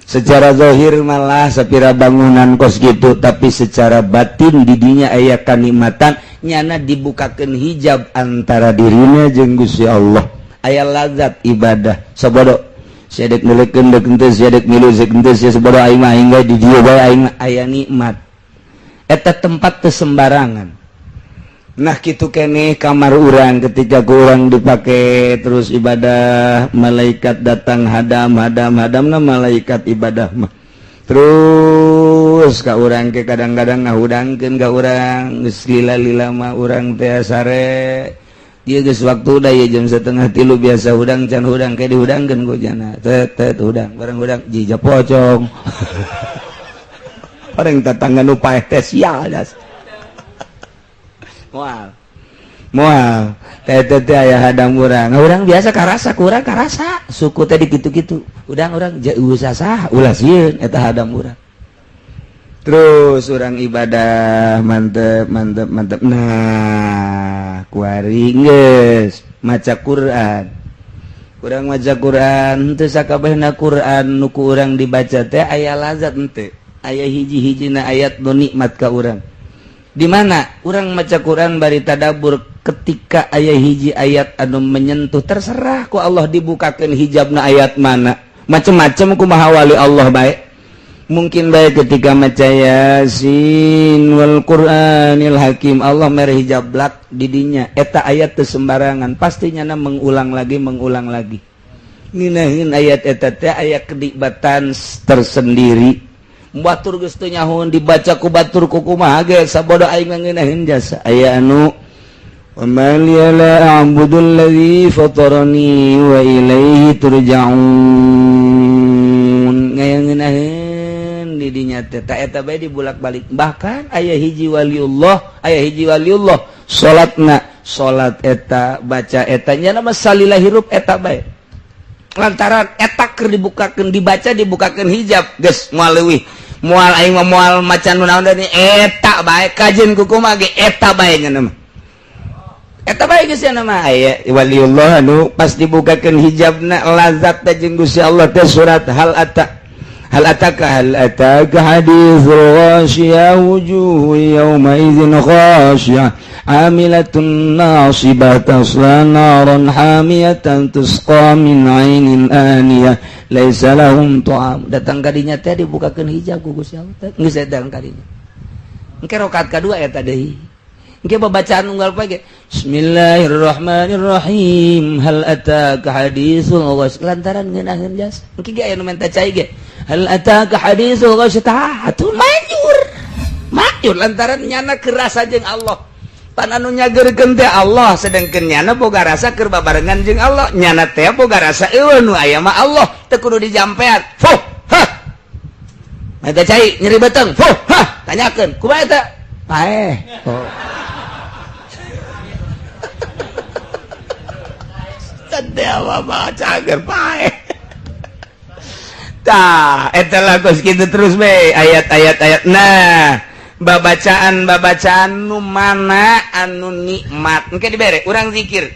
Secara zahir malah sapira bangunan kos gitu, tapi secara batin didinya aya kanikmatan nyana dibukakeun hijab antara dirina jeung Gusti Allah. Aya lazat ibadah sabodo sia dek milekeun deuk henteu, sia dek milu deuk henteu, sia sabodo aing mah aing di dieu bae aing aya nikmat. Eta tempat teu sembarangan. Nah kitu keneh kamar urang ketika kurang dipake terus ibadah, malaikat datang hadam hadam hadamna malaikat ibadah mah. Terus ka urang ke kadang-kadang ngahudangkeun ka urang geus lila-lila mah urang teh sare. Ieu geus waktu da ieu jam 2:30 biasa hudang can hudang ke dihudangkeun ku jana. Tet tet hudang bareng hudang jija pocong. Orang tetangga nu paeh teh sial das. Moal moal teh teh aya hadang urang. Urang biasa karasa kurang karasa suku teh dikitu-kitu. Udang urang usah sah ulah sieun eta hadang urang. Terus urang ibadah mantep mantep mantep. Nah, kuari geus maca Quran. Urang maca Quran teu sakabehna Quran nu ku urang dibaca teh aya lazat henteu. Aya hiji-hijina ayat nu nikmat ka urang. Di mana urang maca Quran bari tadabbur ketika aya hiji ayat anu menyentuh terserah ku Allah dibukakeun hijabna ayat mana. Macem-macem kumaha wali Allah bae. Mungkin bae ketika maca Yasin wal Qur'anil Hakim Allah mere hijab blak di dinya eta ayat teu sembarangan pastinya na mengulang lagi mengulang lagi. Ngeunaheun ayat eta teh aya kenikmatan tersendiri. Batur geus teu nyahoeun dibaca ku batur ku kumaha ge sabodo aing ngeunaheun jasa. Aya anu wa ma liya la a'budu allazi fatarani wa ilaihi turja'un. Ngeunaheun di dinya teh ta eta bae dibulak-balik. Bahkan aya hiji waliullah, aya hiji waliullah salatna salat eta baca eta nya mah salila hirup eta bae. Lantaran eta keur dibukakeun dibaca dibukakeun hijab geus moal leuwih. Moal aing mah moal macan nu naon deui eta bae kajeun ku kumaha ge eta bae nya mah. Eta bae geus nya mah aya waliullah anu pas dibukakeun hijabna lazat teh jeung Gusti Allah teh surat hal ata hal ataka haditsul ghasyiyah wujuhu yawma idzin khasyiyah amilatun nasibah tasla naran hamiyatan tusqa min ainin aniyah laisa lahum ta'am. Datang kadinya teh dibukakeun hijab ku Gusti Allah teh geus datang kadinya. Engke rakaat kadua eta deui. Engke babacaan unggal poe ge Bismillahirrahmanirrahim hal ataka haditsul ghasyiyah lantaran ngeunaheun jasa. Engke ge aya nu menta cai ge hal ataka haditsul ghasyiyah tah atuh manjur. Manjur lantaran nyana kerasa jeung Allah. Pan anu nyageurkeun teh Allah sedengkeun nyana boga rasa keur babarengan jeung Allah. Nyana teh boga rasa eueuh nu aya mah Allah teu kudu dijampean. Fuh hah. Menta cai nyeri beuteung. Fuh hah tanyakeun kumaha eta? Paeh. Oh. Dewa baca agar paeh. Tah, eta lah kos kitu terus be ayat-ayat ayat. Nah, babacaan babacaan nu mana anu nikmat engke dibere urang zikir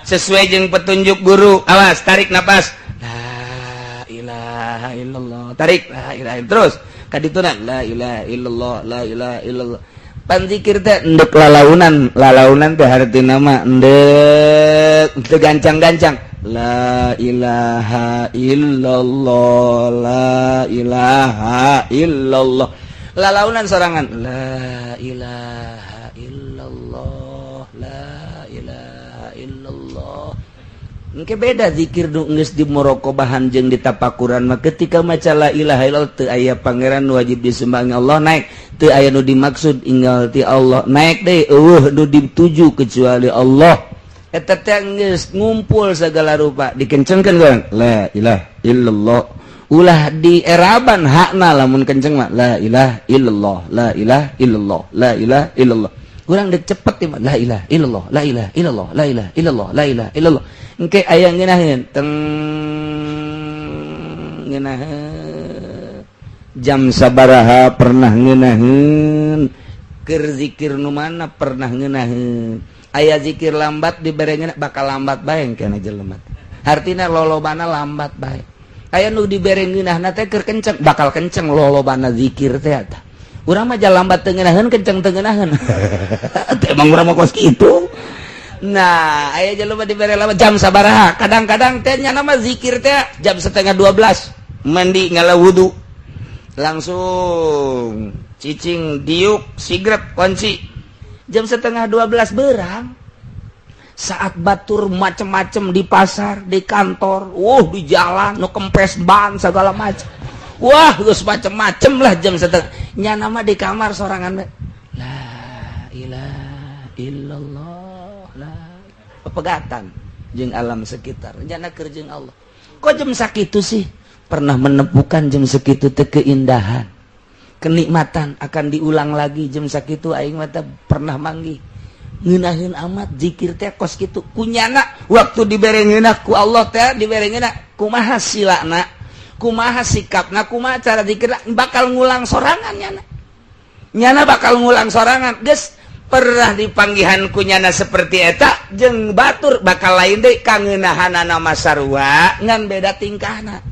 sesuai jeung petunjuk guru. Awas, tarik napas, la ilaha illallah, tarik, la ilaha, terus kadituna la ilaha illallah, la ilaha illallah. Pan zikir teh endek lalaunan, lalaunan teh hartina mah endek teu gancang-gancang, la ilaha illallah, la ilaha illallah, lalaunan sorangan, la ilaha illallah, la ilaha illallah. Engke beda zikir nu geus di muraqabahan jeung di tapakuran mah. Ketika maca la ilaha illallah, teu aya pangeran wajib disembah Allah, naik, teu aya nu dimaksud inggal ti Allah, naik deui, euweuh nu dituju kecuali Allah. Eta teh geus ngumpul segala rupa, dikencengkeun urang la ilaha illallah, ulah dieraban hakna. Lamun kenceng mah la ilaha illallah, la ilaha illallah, la ilaha illallah. Urang dek cepet mah la ilaha illallah, la ilaha illallah, la ilaha illallah, la ilaha illallah. Engke aya ngeunaheun teng ngeunaheun jam sabaraha, pernah ngeunaheun keur zikir nu mana, pernah ngeunaheun aya zikir lambat dibere bakal lambat bae kana jelema, hartina lolobana lambat bae. Aya nu dibere ngeunahna teh keur kenceng, bakal kenceng lolobana zikir teh. Eta urang mah lambat teu ngeunaheun, kenceng teu ngeunaheun. Emang urang mah kos kitu. Nah, aya jelema dibere lambat jam sabaraha, kadang-kadang teh nya nama zikir teh jam 11.30, mandi, ngala wudu, langsung cicing, diuk sigrep, kunci, jam 11.30 berang, saat batur macem-macem di pasar, di kantor, di jalan, nu kempes ban segala macem, wah, geus macem-macem lah. Jam setengah nyana mah di kamar sorangan, la ilaha illallah, la pegatan jeung alam sekitar, nyana keur jeung Allah. Kok jam sakitu sih pernah menemukan jam segitu teh keindahan, kenikmatan akan diulang lagi? Jam sakitu aing mah pernah manggih ngeunaheun amat zikir teh kos kitu. Kunyana waktu dibere ngeunah ku Allah teh, dibere ngeunah, kumaha silana, kumaha sikapna, kumaha cara zikir, bakal ngulang sorangan nyana, nyana bakal ngulang sorangan. Geus pernah dipanggihan kunyana seperti eta jeung batur bakal lain deui kangeunahanana mah, sarua ngan beda tingkahna.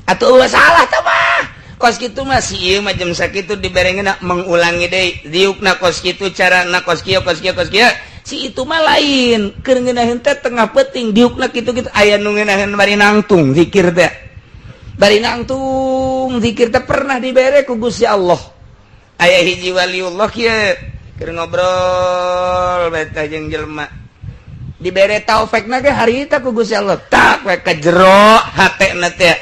Atuh salah teh mah kos kitu mah, si ieu mah jam sakitu dibere ngeunah mengulangi deui diukna kos kitu, carana kos kieu, kos kieu, kos kieu. Si itu mah lain, keur ngeunaheun teh tengah peuting diukna kitu-kitu. Aya nu ngeunaheun bari nangtung zikir teh, bari nangtung zikir teh pernah dibere ku Gusti Allah. Aya hiji waliullah kieu keur ngobrol beta jeung jelema, dibere taufik ge harita ku Gusti Allah, tak we ka jero hatena teh,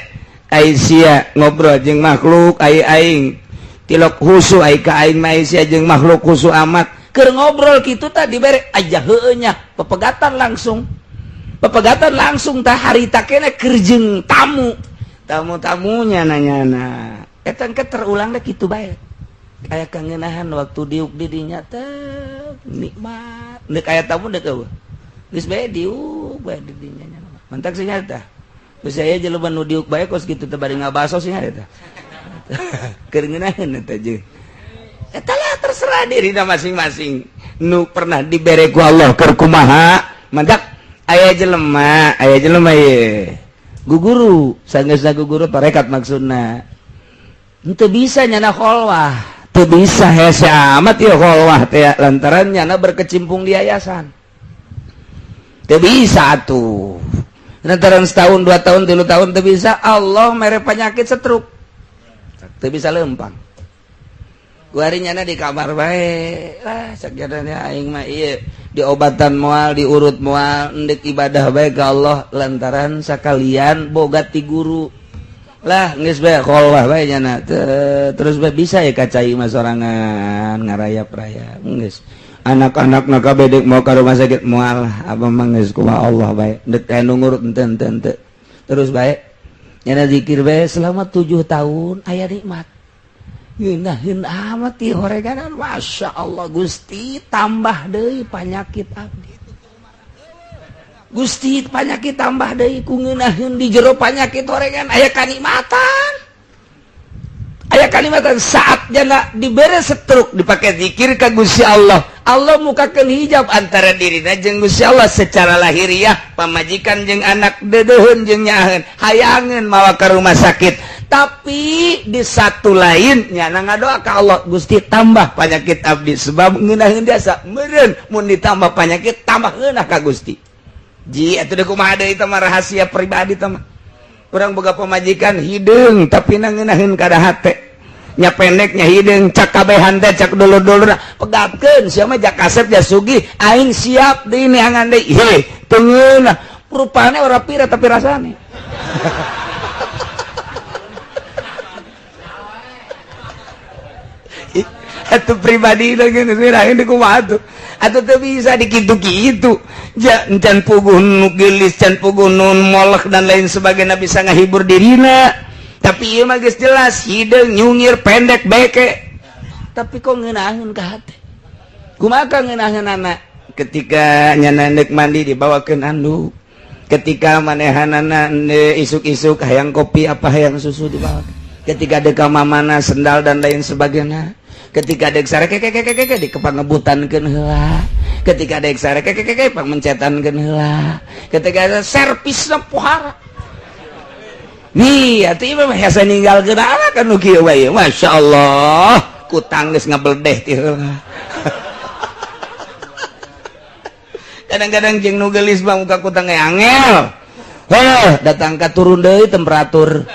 ai sia ngobrol jeung makhluk, ai aing tilok husu, ai ka aing mah sia jeung makhluk husu amat. Keur ngobrol kitu tah dibere aja heueuh nya, pepegatan langsung, pepegatan langsung tah harita kene keur jeung tamu, tamu-tamunya nanya. Nah, eta engke terulang deh kitu bae, aya kangenahan waktu diuk di dinya teh nikmat, deuk aya tamu, deuk eueuh, geus bae diuk bae di dinya. Mantak sih nyata. Geus aya jelema nu diuk bae kos kitu teh bari ngabaso sih eta. Keur ngeunaheun eta jeung. Eta lah, terserah dirina masing-masing. Nu pernah dibere ku Allah keur kumaha, mantak aya jelema, aya jelema ye. Guguru, sanggeusna guguru tarekat maksudna. Henteu bisa nyana kholwah, teu bisa, hese amat ieu kholwah teh lantaran nyana berkecimpung di yayasan. Teu bisa atuh. Lantaran setahun, 2 tahun, 3 tahun teu bisa, Allah mere penyakit stroke, teu bisa lempang. Kuari nyana di kamar bae lah, sakjadana aing mah ieu diobatan moal, diurut moal, endek ibadah bae ka Allah lantaran sakalian boga ti guru lah, geus bae kholwah bae nyana, terus bae bisa ya kacai mah sorangan ngarayap-rayap. Geus anak-anak na kabeh dek mau ka rumah sakit, moal, abah mah geus kumaha Allah bae, dek aya nu ngurut henteu, henteu, henteu. Terus bae nyana zikir bae selama 7 tahun, aya nikmat ngeunaheun amat ti horeganan. Masya Allah, Gusti, tambah deui panyakit abdi. Gusti panyakit tambah deui ku ngeunaheun di jero panyakit horengan aya kanikmatan. Aya kanikmatan saat jana dibere setruk dipake zikir ka Gusti Allah. Allah mukakeun hijab antara dirina jeung Gusti Allah secara lahiriah, pamajikan jeung anak deudeuheun jeung nyaaheun, hayangeun mawa ka rumah sakit. Tapi di satu lain nyana ngadoa ka Allah, Gusti tambah panyakit abdi sebab ngeunaheun jasa meureun mun ditambah panyakit tambah ngeunah ka Gusti. Ji atuh deui kumaha deui teh mah rahasia pribadi teh mah. Urang boga pamajikan hideung tapi na ngeunaheun kada hate. Nya pendeknya hideung cak kabehan teh cak dulur-dulurna pegatkeun sia mah jak kasep ja sugih aing siap deui neangan deui. Heh teu ngeunah rupane ora pira tapi rasane. Atuh pribadi lagi ngeunaheun kumaha atuh. Atuh teu bisa dikitu-kitu. Can puguh nu geulis, can puguh nu molek dan lain sebagainya bisa ngahibur dirina. Tapi ieu mah geus jelas hideung nyungir pendek beke. Tapi kok ngeunaheun ka hate. Kumaha ngeunaheunana? Ketika nyana neuk mandi dibawakeun anduk. Ketika manehanana isuk-isuk hayang kopi apa hayang susu dibawa. Ketika deka mamana sendal dan lain sebagainya. Ketika dek sare kekekekeke di kepangebutankeun heula. Ketika dek sare kekekeke pangmencetankeun heula. Ketika servisna pohara. Nih atuh ieu mah hese ninggalkeun anak kan nu kieu wae. Masyaallah, kutang geus ngabeldeh ti heula. Kadang-kadang jeung nu geulis mah muka kutang ge angel. Heuh, datang ka turun deui temperatur.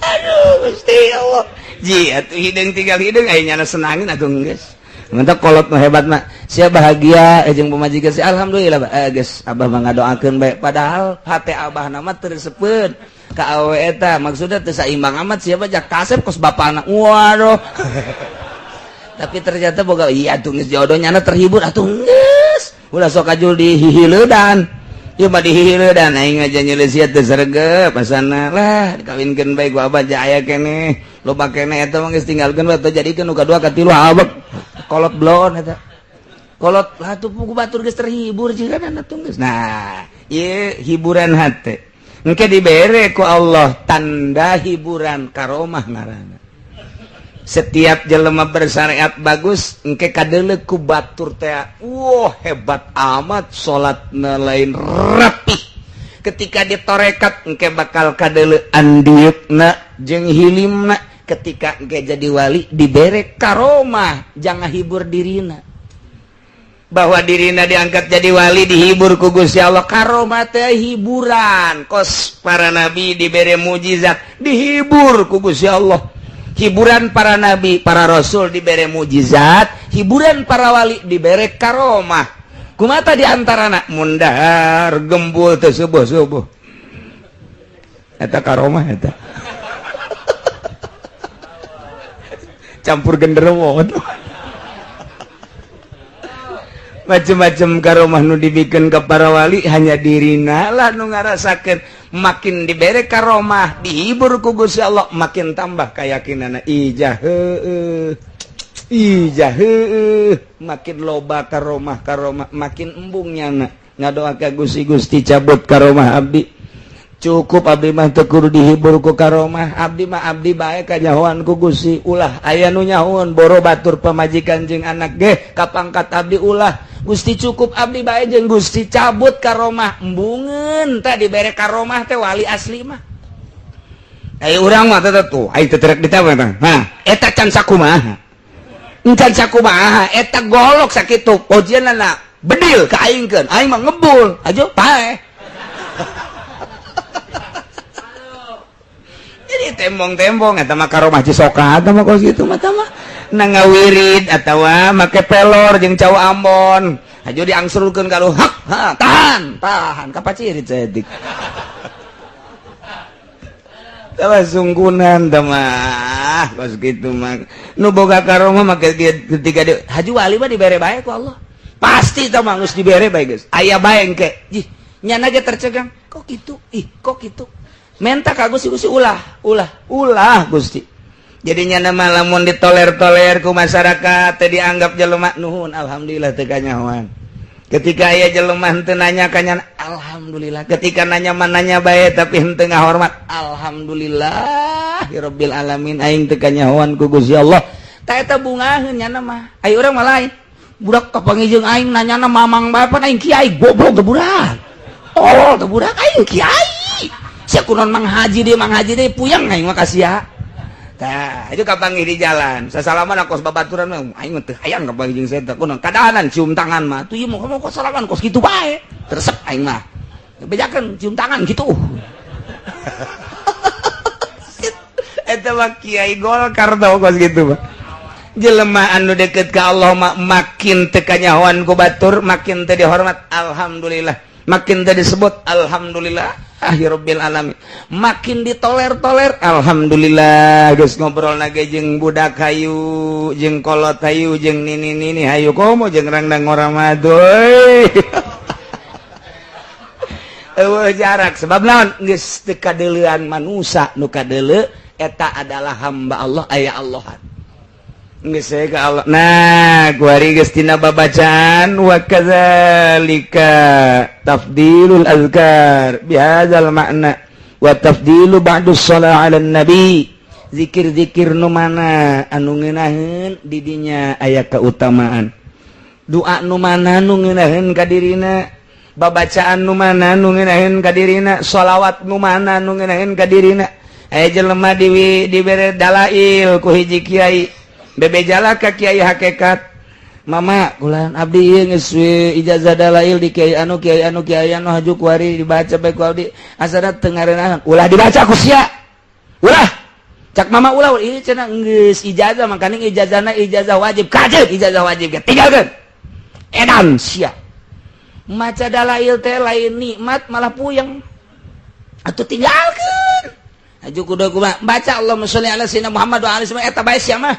Aduh, Gusti Allah. Ji atuh hideung tinggal hideung aya nyana senangin atuh geus. Mantap kolot nu hebat mah. Sia bahagia jeung pamajikan sia alhamdulillah geus abah mah ngadoakeun bae padahal hate abah na mah teu resepeun ka awewe eta maksudna teu saimbang amat sia mah jak kasep kos bapana. Waduh. Tapi ternyata boga iya atuh geus jodoh nyana terhibur atuh geus. Ulah sok kajul dihihileudan. Ieu mah dihihileudan aing aja nyeuleus sia teu sregep asana lah dikawinkeun bae ku abah ja aya keneh. Loba keneh eta mah geus tinggalkeun bae teu jadikeun nu kadua katilu abek. Kolot blon eta. Kolot lah tuh pugu batur geus terhibur jiran atuh geus. Nah, ieu hiburan hate. Engke dibere ku Allah tanda hiburan karomah ngaranna. Setiap jelema bersyariat bagus engke kadeuleu ku batur teh. Wah, hebat amat salatna lain rapih. Ketika ditorekat engke bakal kadeuleu andieukna jeung hilimna. Ketika engke jadi wali dibere karomah jangan hibur dirina. Bahwa dirina diangkat jadi wali dihibur ku Gusti Allah. Karomah teh hiburan. Kos para nabi dibere mujizat dihibur ku Gusti Allah. Hiburan para nabi, para rasul dibere mujizat, hiburan para wali dibere karomah. Kumata di antarana mundar gembul teu subuh-subuh. Eta karomah eta. Campur genderuwo. Macem-macem karomah nu dibikeun ka para wali hanya dirina lah nu ngarasakeun. Makin dibere karomah dihibur ku Gusti Allah makin tambah keyakinanna. Ijah heueuh, ijah heueuh, makin loba karomah karomah makin embung nyana ngadoa ka Gusti, Gusti cabut karomah abdi. Cukup abdi mah teu kudu dihibur ku karomah, abdi mah abdi bae kanyahoan ku Gusti. Ulah aya nu nyahoan boro batur pamajikan jeung anak ge kapangkat abdi ulah. Gusti cukup abdi bae jeung Gusti cabut karomah embungeun teh dibere karomah teh wali asli mah. Ai urang mah teh tuh ai teu terek ditawa tah. Hah, eta can sakumaha. Encan sakumaha eta golok sakitu pojeunana bedil ka aingkeun aing mah ngebul ajo paeh. Jadi tembong-tembong eta mah karomah Cisoka eta mah kos kitu mah tah mah na ngawirid atawa make pelor jeung cau Ambon aja diangsurkeun ka lu hak ha tahan tahan kapacirit saeutik. Tah sunggunan tah mah kos kitu mah nu boga karomah make ketika di haji wali mah dibere bae ku Allah pasti tah mah geus dibere bae geus aya bae engke jih nyana ge tercegang kok kitu ih kok kitu menta ka Gusti, Gusti ulah ulah ulah Gusti Jadinya nama lamun ditoler-toler ku masyarakat teh dianggap jelema nuhun, alhamdulillah teu kanyahoan. Ketika aya jelema henteu nanya kanya, alhamdulillah. Ketika nanya mananya bae tapi henteu ngahormat, alhamdulillah rabbil alamin, aing teu kanyahoan ku Gusti Allah. Tah eta bungaheun nyana mah. Ayo urang mah lain. Budak kapanggih jeung aing nanyana mamang bae, pan aing kiai, goblok teh budak. Tolol teh budak, aing kiai. Sia kunaon mang haji deui, mang haji deui, puyeng aing mah ka sia. Tah, itu kapanggih di jalan. Sasalaman kos babaturan mah aing mah teu hayang kapanggih jeung saya teh. Kunaon kadahanan cium tangan mah. Tuh ieu mah kok salaman kos kitu bae. Teresep aing mah. Bejakeun cium tangan gitu. Eta mah kiai Golkar tau kos kitu mah. Jelema anu deket ka Allah mah makin teu kanyahoan ku batur, makin teu dihormat, alhamdulillah. Makin teu disebut, alhamdulillah. Rabbil alamin. Makin ditoler-toler, alhamdulillah. Geus ngobrol nage jeung budak hayu, jeung kolot hayu, jeung nini-nini hayu, komo jeung rangdang ngorama euy. Eueuh jarak sebab naon geus teu kadeuleuan manusa, nu kadeuleu eta adalah hamba Allah, aya Allahan. Geus ka Allah. Nah, kuari geus tina babacaan wa kadzalika tafdilul azkar bihadzal makna wa tafdilu ba'du shalah 'alan nabi. Zikir-zikir nu mana anu ngeunaheun di dinya aya keutamaan. Doa nu mana nu ngeunaheun ka dirina, babacaan nu mana nu ngeunaheun ka dirina, sholawat nu mana nu ngeunaheun ka dirina. Aya jelema dibere dalail ku hiji kiai, bebejala ka kiai hakikat. Mama kulan abdi ieu geus ijazah dalail di kiai anu, kiai anu, kiai anu, haju kuari dibaca bae ku abdi. Asana teu ngareunah, ulah dibaca ku sia. Ulah. Cak mama ulah ieu cenah geus ijazah, makaning ijazahna ijazah wajib. Kajeun ijazah wajib ge tinggalkeun. Edan sia. Maca dalail teh lain nikmat malah puyeng. Atuh tinggalkeun. Haju kudu kumaha? Baca Allahumma sholli ala sayyidina Muhammad wa ali eta bae sia mah.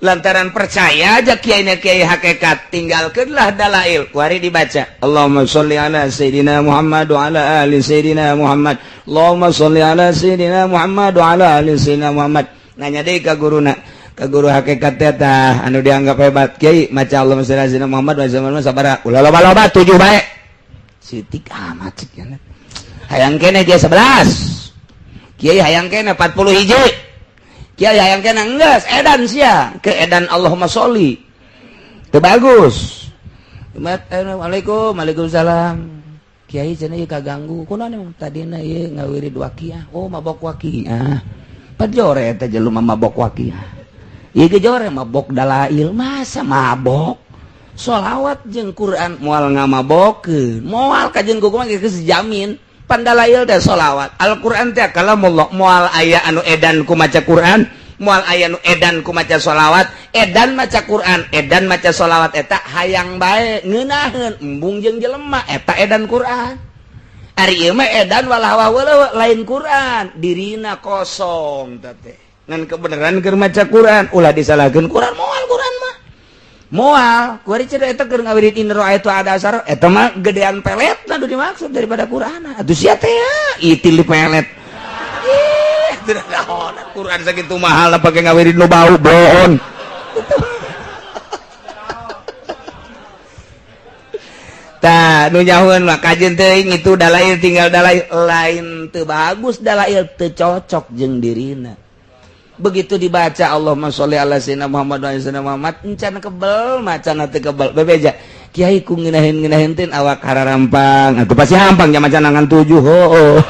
Lantaran percaya aja kiai kiai hakikat, tinggalkanlah dalail, kuari dibaca Allahumma sholli ala sayyidina Muhammad wa ala ali sayyidina Muhammad, Allahumma sholli ala sayyidina Muhammad wa ala ali sayyidina Muhammad. Nanya deui ka guruna, ka guru hakikat teh anu dianggap hebat, kiai maca Allahumma sholli ala sayyidina Muhammad wa ala Muhammad sabaraha? Ulah loba-loba, 7 bae. Sitik amat cik hayang keneh kiai 11, kiai hayang keneh 40 hiji, kiai hayang kena enggeus edan sia ke edan Allahumma sholli teu bagus. Assalamualaikum, waalaikumsalam. Kiai cenah ieu kaganggu kunaon emang tadina ieu ngawirid waqiah. Oh, mabok waqiah. Pajore eta jelema mabok waqiah. Ieu ge jore mabok dalail, masa mabok sholawat jeung Quran moal ngamabokeun, moal kajeun kumaha geus jamin. Pandalail teh sholawat, Al-Qur'an teh kalamullah, moal aya anu edan ku maca Quran, moal aya nu edan ku maca sholawat. Edan maca Quran, edan maca sholawat eta hayang bae ngeunaheun embung jeung jelema eta edan Quran. Ari ieu mah edan walah walah lain Quran, dirina kosong teh. Ngan kebenaran keur maca Quran ulah disalahkeun Quran, moal Quran mah. Moal, kuari cenah eta keur ngawirid in ra'aitu ada asar eta mah gedean pelet nu dimaksud daripada Quran. Atuh sia teh itil di pelet. Ih, teu naon Quran sakitu mahal pake ngawirid nu bau bohon. Tah nu nyahueun mah kajeun teuing itu dalail tinggal dalail, lain teu bagus dalail teu cocok jeung dirina. Begitu dibaca Allahumma sholli ala sayyidina Muhammad wa ala sayyidina Muhammad encan kebel macana teu kebel bebeja kiai ku ngeunaheun-ngeunaheun teh awak hararampang atuh pasti hampang nya maca ngan 7 hooh.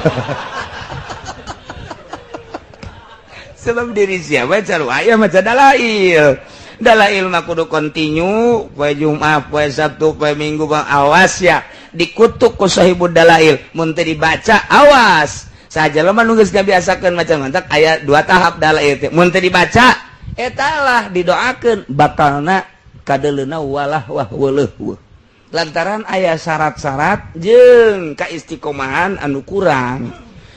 Sebab diri siapa aya maca dalail. Dalail mah kudu kontinu poe Jumat, poe Sabtu, poe Minggu, awas ya dikutuk ku sahibud dalail mun teu dibaca awas. Saja jelema nu geus ngabiasakeun maca mantak aya dua tahap dalail teh mun teu dibaca eta lah didoakeun bakalna kadeleuna walah wah weuleuh lantaran aya syarat-syarat jeung kaistiqomahan anu kurang.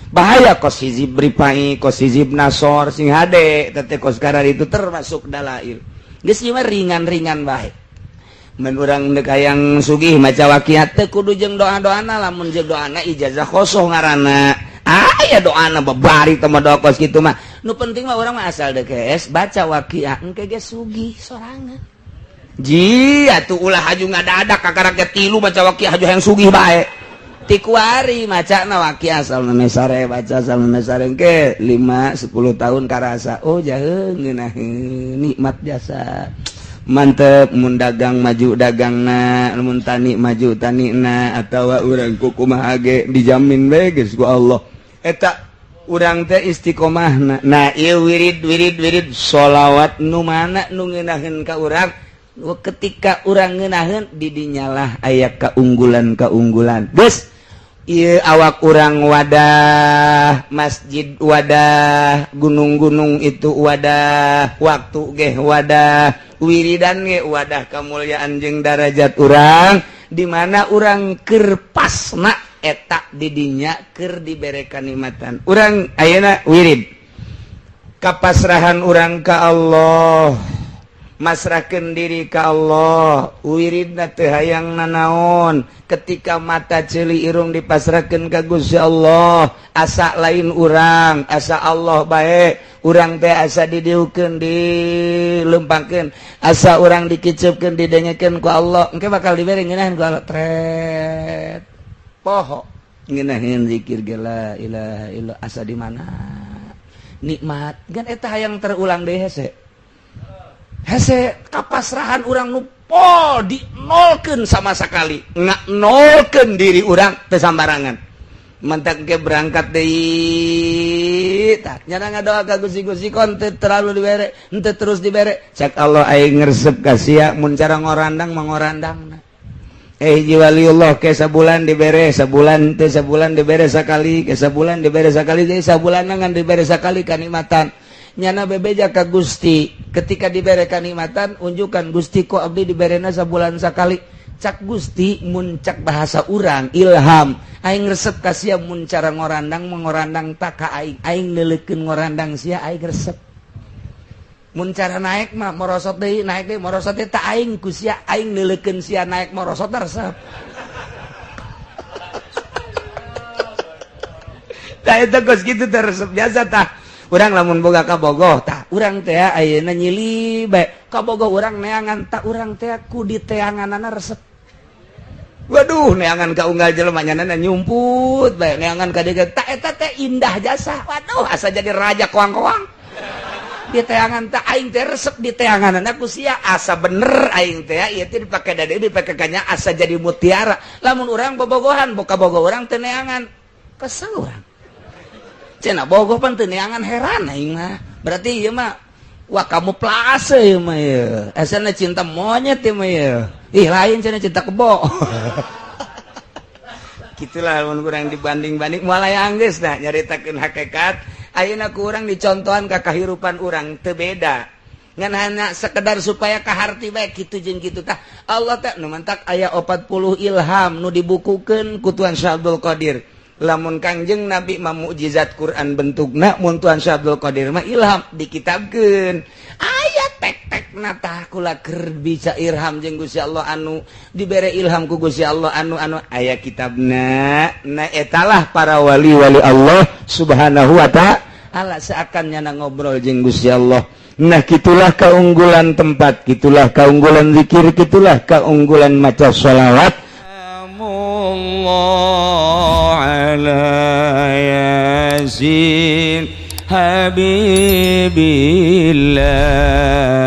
Bahaya kos hizib ripai, kos hizib nasor sing hade teh kos karar itu termasuk dalail. Geus ieu mah ringan-ringan bae. Mun urang deuk hayang sugih maca waqiat teh kudu jeung doa-doana, lamun jeung doana ijazah khosoh ngaranna. Aya doana babari teh mah doa kos kitu mah. Nu penting mah urang mah asal DKS baca waqiah, engke ge sugih sorangan. Ji atuh ulah haju ngadadak kakarak ge tilu maca waqiah, haju yang sugih bae. Ti kuari macana waqiah asal sare, baca asal sare, engke 5 10 tahun karasa, oh, jaheung ngeunaheun, nikmat jasa, mantep. Mun dagang maju dagangna, mun tani maju tanina, atawa urang kukumaha ge dijamin bae geus ku Allah. Eta urang teh istiqomahna. Nah, ieu wirid wirid wirid sholawat nu mana nu ngeunaheun ka urang, ketika urang ngeunaheun didinyalah aya keunggulan keunggulan. Geus ieu awak urang wadah, masjid wadah, gunung-gunung itu wadah, waktu ge wadah, wiridan ge wadah kemuliaan jeung darajat urang. Di mana urang keur pasna, eta didinya keur dibere kanikmatan. Urang ayeuna wirid kapasrahan urang ka Allah, masrahkeun diri ka Allah, wiridna teu hayang nanaon. Ketika mata, ceuli, irung dipasrahkeun ka Gusti Allah, asa lain urang, asa Allah bae. Urang teh asa didiukeun, dilempangkeun, asa urang dikicepkeun, didengekeun ku Allah. Engke bakal dibere ngeunaheun ku Allah, tret poho ngeunaheun zikir ge, la ilaha illallah, asa di mana nikmat kan. Eta hayang terulang deui, hese hese kapasrahan urang nu pol, dinolkeun sama sekali, nggak nolkeun diri urang teu sambarangan. Mentak ke berangkat deui, tah nyana ngadoa ka Gusti, Gusti, kon teu terlalu dibere, henteu terus dibere. Cek Allah, aing ngresep ka sia mun cara ngorandang mangorandangna. Hiji waliullah ke sabulan dibere, sabulan teu, sabulan dibere sakali, ke sabulan dibere sakali deui, sabulan ngan dibere sakali kanikmatan. Nyana bebeja ka Gusti ketika dibere kanikmatan, unjukan, "Gusti, kok abdi diberena sabulan sakali?" Cak Gusti, mun cak bahasa urang ilham, "Aing resep ka sia mun cara ngorandang mengorandang tak ka aing. Aing leulekeun ngorandang sia, aing resep. Mun cara naik mah merosot deui, naik deui, merosot deui, tak aing ku sia, aing leulekeun sia naik merosot, resep." Tah, eta geus kitu teh resep biasa. Tah, urang lamun boga kabogoh, tah urang teh ayeuna nyili bae kabogoh urang neangan, tah urang teh ku diteanganana resep. Waduh, neangan ka unggal jelema, nyanana nyumput bae, neangan ka dieu, tah eta teh indah jasa. Waduh, asa jadi raja koang-koang di teangan. Tak aing teh resep di teangan aku sia, asa bener aing teh ieu teh dipake dade, dipake kanya, asa jadi mutiara. Lamun urang bobogohan boka bogo urang teu neangan, kesel urang. Cenah bogoh pan teu neangan, heran aing mah. Berarti ieu mah, wah, kamu plase ieu mah, ieu asana cinta monyet ieu mah ieu. Ih, lain cenah, cinta kebo. Gitulah lamun kurang dibanding-banding moal aya anggeus. Nah, nyaritakeun hakikat ayeuna ku urang dicontohan ka kahirupan urang teu beda, ngan hanya sekedar supaya kaharti bae kitu jeung kitu. Tah, Allah teh nu mantak aya 40 ilham nu dibukukeun ku Tuan Syekh Abdul Qadir. Lamun Kangjeng Nabi mah mukjizat Quran bentukna, mun Tuan Syekh Abdul Qadir mah ilham dikitabkeun, aya tek-tek. Tah, kula keur bisa ilham jeung Gusti Allah, anu dibere ilham ku Gusti Allah, anu anu aya kitabna. Nah, etalah para wali-wali Allah Subhanahu wa Ta'ala, seakan nyana ngobrol jeung Gusti Allah. Nah, gitulah keunggulan tempat, gitulah keunggulan zikir, gitulah keunggulan maca sholawat. الله على ياسين حبيب الله.